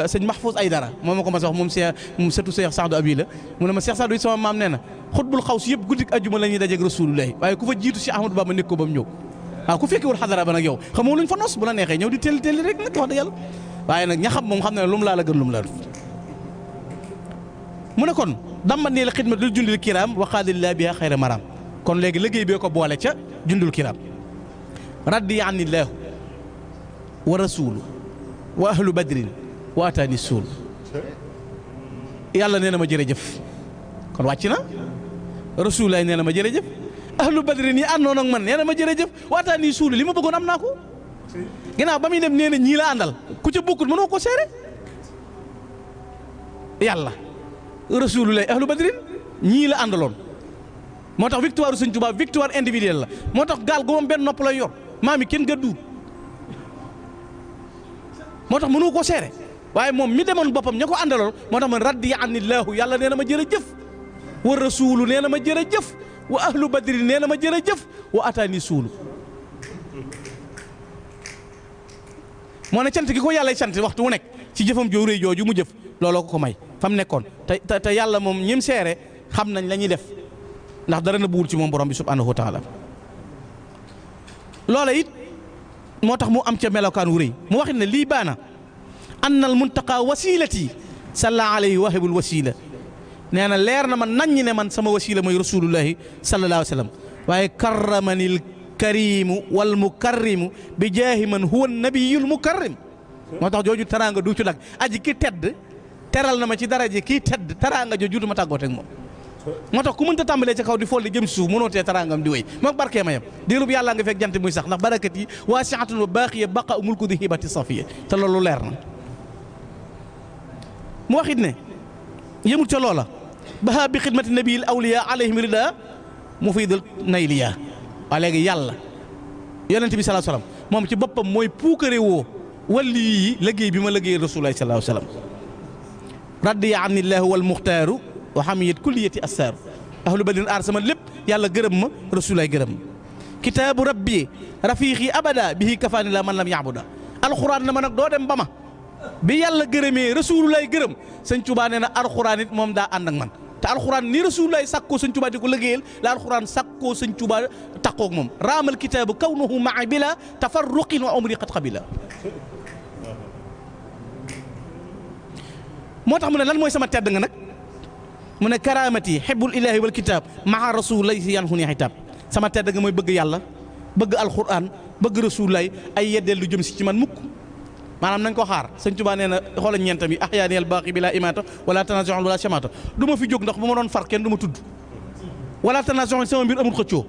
sëñ Mahfouz Aydara moom ma ko ma wax moom moom sëtu Seex Saadu Abi la mu ne ma Seex Saadu yi sama maam nee na xutbul xaw si yëpp guddik ajjuma la ñuy dajeeg Rasulullahi waaye ku fa jiitu si Ahmadou Bamba nekk ko ba mu ñëw waaw ku fekkewul xadara ba nag yow xamoo luñ fa nos bu la neexee ñëw di telli rek nag wax dëgg yàlla waaye nag ña xam moom xam ne lu mu laa la gën lu mu la mu ne kon dammat nii la xidmat lil jundul kiraam wa qaadillah biha xayra maraam kon léegi liggéey bee ko boole ca jundul kiraam raddi anillahu wa rasulu wa ahlu badrin wa ataani suul yàlla nee na ma jërëjëf kon wàcc na rasulullahi nee na ma jërëjëf ahlu badrin yi àndoon ak man nee na ma jërëjëf wa ataani suul li ma bëggoon am naa ko ginnaaw ba muy dem nee na ñii la àndal ku ca bokkul mënoo ko seere yàlla rasulullahi ahlu badrin ñii la àndaloon moo tax victoire Sëñ Tuubaa victoire individuelle la moo tax gaal gu moom benn nopp lay yor maam yi kenn gëddu moo tax mënu ko seere waaye moom mi demoon boppam ña ko àndaloon moo tax man raddi anillahu yàlla nee na ma jërëjëf wa rasulu nee na ma jërëjëf wa ahlu badri nee na ma jërëjëf wa ataani suulu moo ne cant gi ko yàlla sant waxtu wu nekk ci jëfam joo rëy jooju mu jëf looloo ko may fa mu nekkoon te yàlla moom ñim seere xam nañ la ñuy def ndax dara na buur ci moom borom bi subhanahu wa taala loola it moo tax mu am ca melokaan wu rëy mu waxit ne lii baana annal muntaqa wasilati salla alayhi wahibul wasila nee na leer na ma naññ ne man sama wasila mooy rasulullahi sallallahu alayhi wa sallam waaye karramanil karimu wal mukarrimu bi jaahi man huwa nabiyul mukarrim moo tax jooju teraanga du ci lag aji ki tedd teral na ma ci daraje kii tedd teraanga jooju du ma tàggooteeg moom moo tax ku mënta tàmbalee ca kaw di fool di jëm suuf mënoo tee taraangam di wéy moom barkee ma yam diirub yàllaa nga fekk jant muy sax ndax barakat yi waasi'atun wa baaqiya baqa mulku di hibati safiya te loolu leer na mu waxit ne yëmul ca loola baha bi xidmati nabiil awliya alayhim rida mufidul nayliya waa léegi yàlla yonent bi sallallahu alayhi wasallam moom ci boppam mooy puukare woo walli yi liggéey bi ma liggéey rasulullahi sallallahu alayhi wasallam radiya anillahu wal muxtaaru wa hamiyat kulliyati assaaru ahlu badrin aar sama lépp yàlla gërëm ma rasulullahi gërëm ma kitaabu rabbi rafiqi abada bihi kafaani la man lam yaabuda alxuraan na ma nag doo dem ba ma bi yàlla gërëmee rasulullahi gërëm sëñ Tuubaa nee na alxuraan it moom daa ànd ak man te alxuraan ni rasulullahi sàkkoo sëñ Tuubaa di ko liggéeyal la alxuraan sàkkoo sëñ Tuubaa taqoog moom raamal kitaabu kawnuhu maa bila tafarruqin wa umri qad qabila moo tax mu ne lan mooy sama tedd nga nag mu ne karaamati hibbul ilaahi wal kitaab maa rasulillahi yan xuni xitaab sama tedd nga mooy bëgg yàlla bëgg alxuraan bëgg rasulullahi ay yeddeel lu jëm si ci man mukk maanaam nañ ko xaar sëñ Tuubaa nee na xoolal ñeentam yi ahyaani al baaqi bila imaata wala tanazu'un wala shamaata du ma fi jóg ndax bu ma doon far kenn du ma tudd wala tanazu'un sama mbir amul xëccoo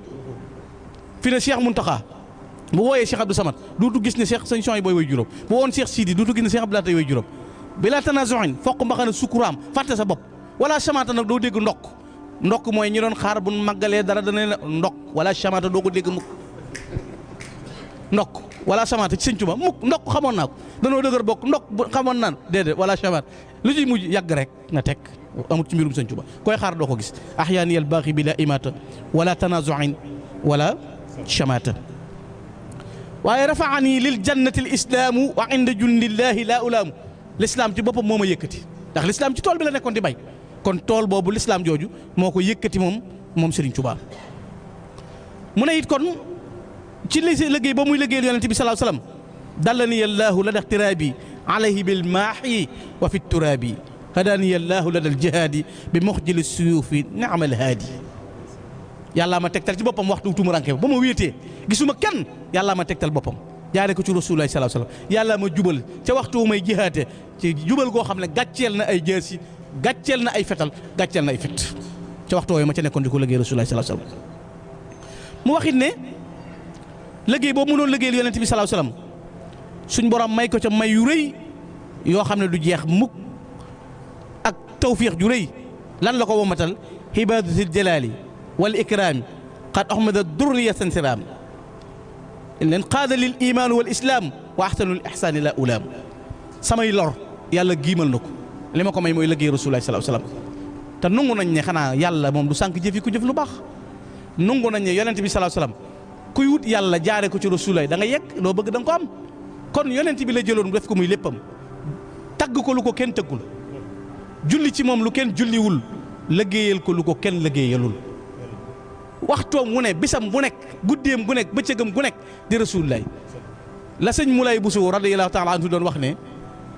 fi ne Cheikh Muntaxa bu wooyee Cheikh Abdou Samad duutu gis ne Cheikh sëñ Son yi booy way juróom bu woon Cheikh Sidi duutu gis ne Cheikh Abdou Lahat way juróom bila tanazu'un fokk mbaxana sukuraam fàtte sa bopp wala shamaata nag doo dégg ndokk mooy ñi doon xaar bu màggalee dara dana leen ndokk wala shamaata doo ko dégg mukk ndokk wala shamaata ci sëñ Tuubaa mukk ndokk xamoon naa ko danoo dëgër bokk ndokk xamoon naan déedéet wala shamaata lu ciy mujj yàgg rek nga teg amut ci mbirum sëñ Tuubaa koy xaar doo ko gis ahyaani al baaqi bila imaata wala tanazu'in wala shamaata waaye rafaani lil jannati al islaamu wa inda jundillahi laa ulaamu l'islam ci boppam moo ma yëkkati ndax l'islam ci tool bi la nekkoon di bay kon tool boobu l'islam jooju moo ko yëkkati moom Serigne Touba mu ne it kon ci liggéey ba muy liggéeyal yonent bi sallallahu alayhi wasallam dallani allahu la ixtiraabi alayhi bil maahi wa fi turaabi hadani allahu la dal jihaadi bi muxjili suyuufi ni'mal haadi yàllaa ma tegtal ci boppam waxtu tumuranke ba ma wéetee gisuma kenn yàllaa ma tegtal boppam jaare ko ci rasulullahi sallallahu alayhi wasallam yàllaa ma jubal ca waxtu may jihaate ci jubal goo xam ne gàcceel na ay jaasi gàcceel na ay fetal gàcceel na ay fet ca waxtu wooyu ma ca nekkoon di ko liggéey rasulullahi sallallahu alayhi wasallam mu waxit ne liggéey boobu mu doon liggéeyal yonent bi sallallahu alayhi wasallam suñ borom may ko ca may yu rëy yoo xam ne du jeex mukk ak tawfiix ju rëy lan la ko womatal hibaadatil jalaali wal ikraam qad ahmada durriya sansiraam leen qaada lil imaan wal islaam wa ahsanul ihsaani la ulaam samay lor yàlla giimal na ko li ma ko may mooy liggéey rasulullahi sallallahu alayhi wasallam te nungu nañ ne xanaa yàlla moom du sànq jëf yi ku jëf lu baax nungu nañ ne yonent bi sallallahu alayhi wasallam kuy wut yàlla jaare ko ci rasulullahi da nga yegg loo bëgg da nga ko am kon yonent bi la jëloon def ko muy léppam tagg ko lu ko kenn tëggul julli ci moom lu kenn julliwul liggéeyal ko lu ko kenn liggéeyalul waxtoom wu ne bisam bu nekk guddeem gu nekk bëccëgam gu nekk di rasulullahi la sëñ Moulay Bousso radiyallahu ta'ala anhu doon wax ne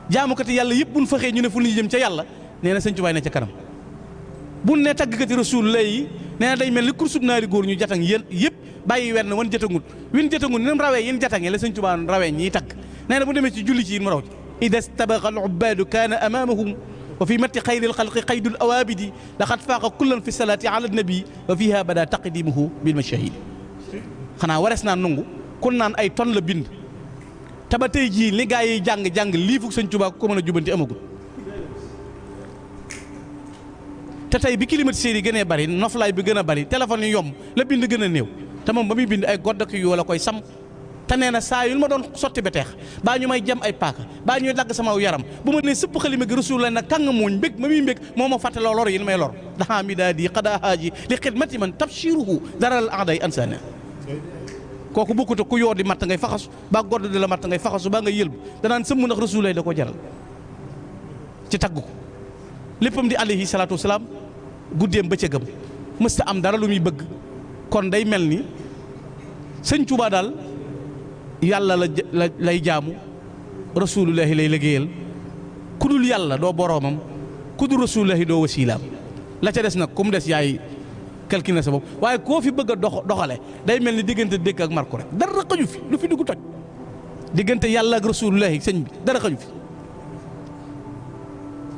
jaamukati yàlla yëpp buñ faxee ñu ne fu ñu jëm ca yàlla nee na sëñ Tuubaa ne ca kanam buñ ne taggkati rasulullahi nee na day mel ni kursub naari góor ñu jatang yéen yëpp bàyyi wenn wan jatangul win jatangul ni mu rawee yéen jatangee la sëñ Tuubaa rawee ñiy tagg nee na bu demee ci julli ci yéen mu raw ci ida stabaqa al ubbadu kaana amamahum wa fi matti xayril xalqi qaydul awaabidi laqad faaqa kullan fi salaati ala nabi wa fiha bada taqdimuhu bil mashahid xanaa warees naa nungu kun naan ay ton la bind te ba tey jii li gaa yi jàng lii fukk sëñ Tuubaa ko mën a jubanti amagul te tey bi climatiseurs yi gënee bari noflaay bi gën a bari téléphone yi yomb la bind gën a néew te moom ba muy bind ay goddak yu la koy sam te nee na saa yu ma doon sotti ba teex baa ñu may jam ay paaka baa ñuy dagg sama yaram bu ma nee sëpp xalima gi rasul la nag kàng mooñ mbég ma muy mbég moo ma fàtte loo lor yi may lor daxaa mi daa di xadaa haaji li xidmati man tabshiruhu daral aaday ansana kooku bokkut ku yoo di matt ngay faxasu baa godd di la matt ngay faxasu baa ngay yëlbu danaan sëmm ndax rasul lay da ko jaral ci tagg ko léppam di alayhi salaatu wasalaam guddeem bëccëgam mësta am dara lu muy bëgg kon day mel ni sëñ Tuubaa daal yàlla la lay jaamu rasulullahi lay liggéeyal ku dul yàlla doo boroomam ku dul rasulullahi doo wasiilaam la ca des nag ku mu des yaay calculer sa bopp waaye koo fi bëgg a doxale day mel ni diggante dëkk ak marko rek dara xaju fi lu fi dugg toj diggante yàlla ak rasulullahi sëñ bi dara xaju fi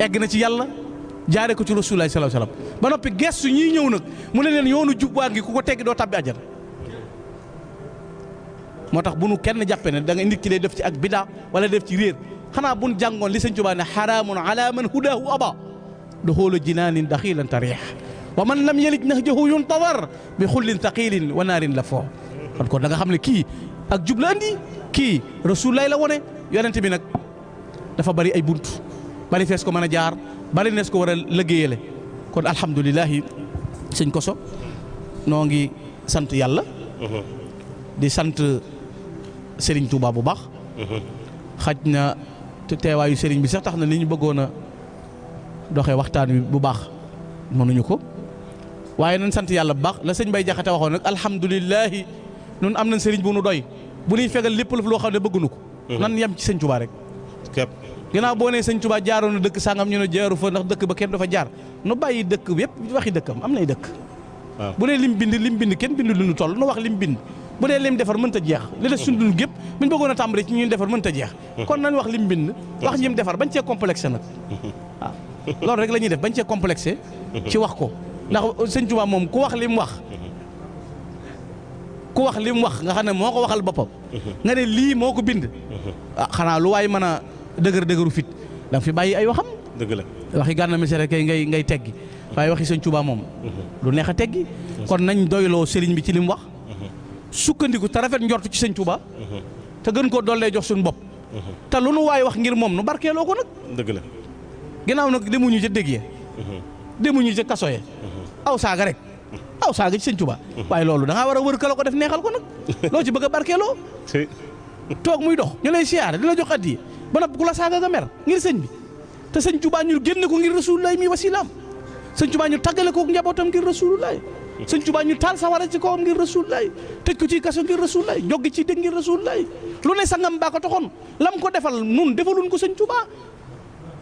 egg na ci yàlla jaare ko ci Rasulullah sallallahu alayhi wasallam ba noppi gestu ñii ñëw nag mu ne leen yoonu jub waa ngi ku ko teggi doo tabbi àjjana. moo tax bu nu kenn jàppe ne da nga nit ki day def ci ak bidaa wala def ci réer xanaa bu nu jàngoon li Sëñ Tuubaa ne xaraamun ala man hudaahu aba duxuulu jinaanin daxiilan tariix wa man lam yalij nahjahu yuntadar bi xullin taqilin wa naarin la foo kon da nga xam ne kii ak jub la andi kii Rasulullah la wone yonent bi nag dafa bari ay bunt bari fees ko mën a jaar bari nees ko war a liggéeyale kon alhamdulilahi sëñ Koso noo ngi sant yàlla di sant Serigne Touba bu baax xaj na teewaayu Serigne bi sax tax na ni ñu bëggoon a doxee waxtaan wi bu baax mënuñu ko waaye nañ sant yàlla bu baax la sëñ Bay Jaxate waxoon nag alhamdulilahi nun am nañ Serigne bu nu doy bu ñuy fegal lépp loo xam ne bëgguñu ko nan yem ci sëñ Touba rek ginnaaw boo nee sëñ Touba jaaroon na dëkk sangam ñu ne jaaru fa ndax dëkk ba kenn dafa jaar nu bàyyi dëkk yëpp waxi dëkkam am nay dëkk bu dee lim bind kenn bind lu ñu toll nu wax lim bind bu dee lim defar mënta jeex li des suñu dund gépp buñ bëggoon a tàmbali ci ñun defar mënta jeex kon nañ wax lim bind wax ñim defar bañ cee complexé nag waaw loolu rek la ñuy def bañ cee complexé ci wax ko ndax sëñ Touba moom ku wax lim wax nga xam ne moo ko waxal boppam nga ne lii moo ko bind xanaa lu waay mën a dëgëru fit da nga fi bàyyi ay waxam dëgg la waxi Gana Messere kay ngay teggi waaye waxi sëñ Touba moom lu neex a teggi kon nañ doyloo sëriñ bi ci li mu wax sukkandiku te rafet njortu ci sëñ Touba te gën koo dollee jox suñu bopp te lu nu waay wax ngir moom nu barkeeloo ko nag dëgg la ginnaaw nag demuñu ca dégg ya demuñu ca kaso ya aw saaga rek aw saaga ci sëñ Touba waaye loolu da ngaa war a wër kala ko def neexal ko nag loo ci bëgg a barkeeloo toog muy dox ñu lay siyaare di la jox addiya ba nag ku la saaga nga mer ngir sëñ bi te sëñ Touba ñu génne ko ngir Rasulullah mi wasilaam sëñ Touba ñu tàggale ko njabootam ngir Rasulullah sëñ Touba ñu taal sawara ci kawam ngir Rasulullah tëj ko ci kaso ngir Rasulullah joggi ci dégg ngir Rasulullah lu ne sangam baa ko taxoon lam ko defal nun defaluñ ko sëñ Touba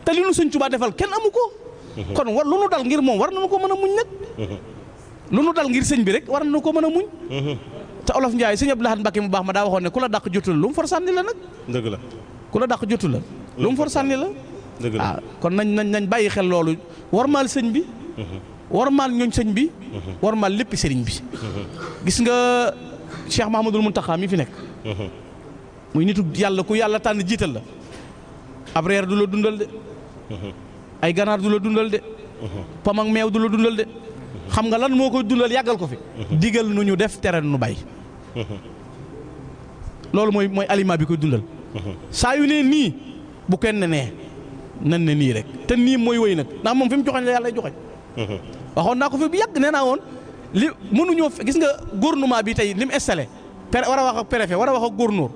te li nu sëñ Touba defal kenn amu ko kon war lu nu dal ngir moom war nañu ko mën a muñ nag lu nu dal ngir sëñ bi rek war nañu ko mën a muñ te olof Njaay sëñ Abdou Lahad Mbacké mu baax ma daa waxoon ne ku la dàq jotul lu mu for sànni la nag dëgg la ku la dàq jotul la lu mu for sànni la dëgg la kon nañ bàyyi xel loolu warmaal sëñ bi warmaal ñooñ sëñ bi warmaal lépp sëriñ bi gis nga Cheikh Mahamadul Muntaxa mi fi nekk muy nitu yàlla ku yàlla tànn jiital la ab reer du la dundal de ay ganaar du la dundal de pom ak meew du la dundal de xam nga lan moo koy dundal yàggal ko fi digal nu ñu def tere nu bàyyi loolu mooy aliment bi koy dundal saa yu ne nii bu kenn nee nan ne nii rek te nii mooy wëy nag ndax moom fi mu joxañ la yàlla joxañ waxoon naa ko fi bu yàgg nee naa woon li mënuñoo gis nga gouvernement bi tey li mu installé war a wax ak préfet war a wax ak gouverneur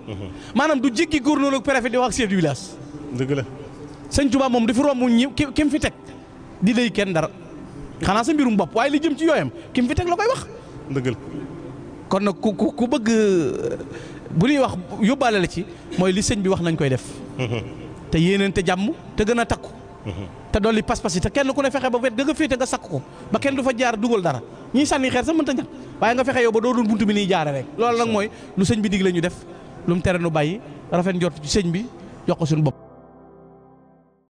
maanaam du jéggi gouverneur ak préfet di wax ak chef du village dëgg la sëñ Touba moom dafa romb ñi ki mu fi teg di lay kenn dara xanaa sa mbirum bopp waaye li jëm ci yooyam ki mu fi teg la koy wax dëgg la kon nag ku bëgg bu ñuy wax yóbbaale la ci mooy li sëñ bi wax nañ koy def te yéeneen te jàmm te gën a takku te dolli pas-pas yi te kenn ku ne fexe ba wet ga nga féete nga sakk ko ba kenn du fa jaar dugal dara ñiy sànni xeer sax mënta ñàkk waaye nga fexe yow ba doo doon buntu bi niy jaare rek loolu nag mooy lu sëñ bi digle ñu def lu mu tere nu bàyyi rafet njort ci sëñ bi jox ko suñu bopp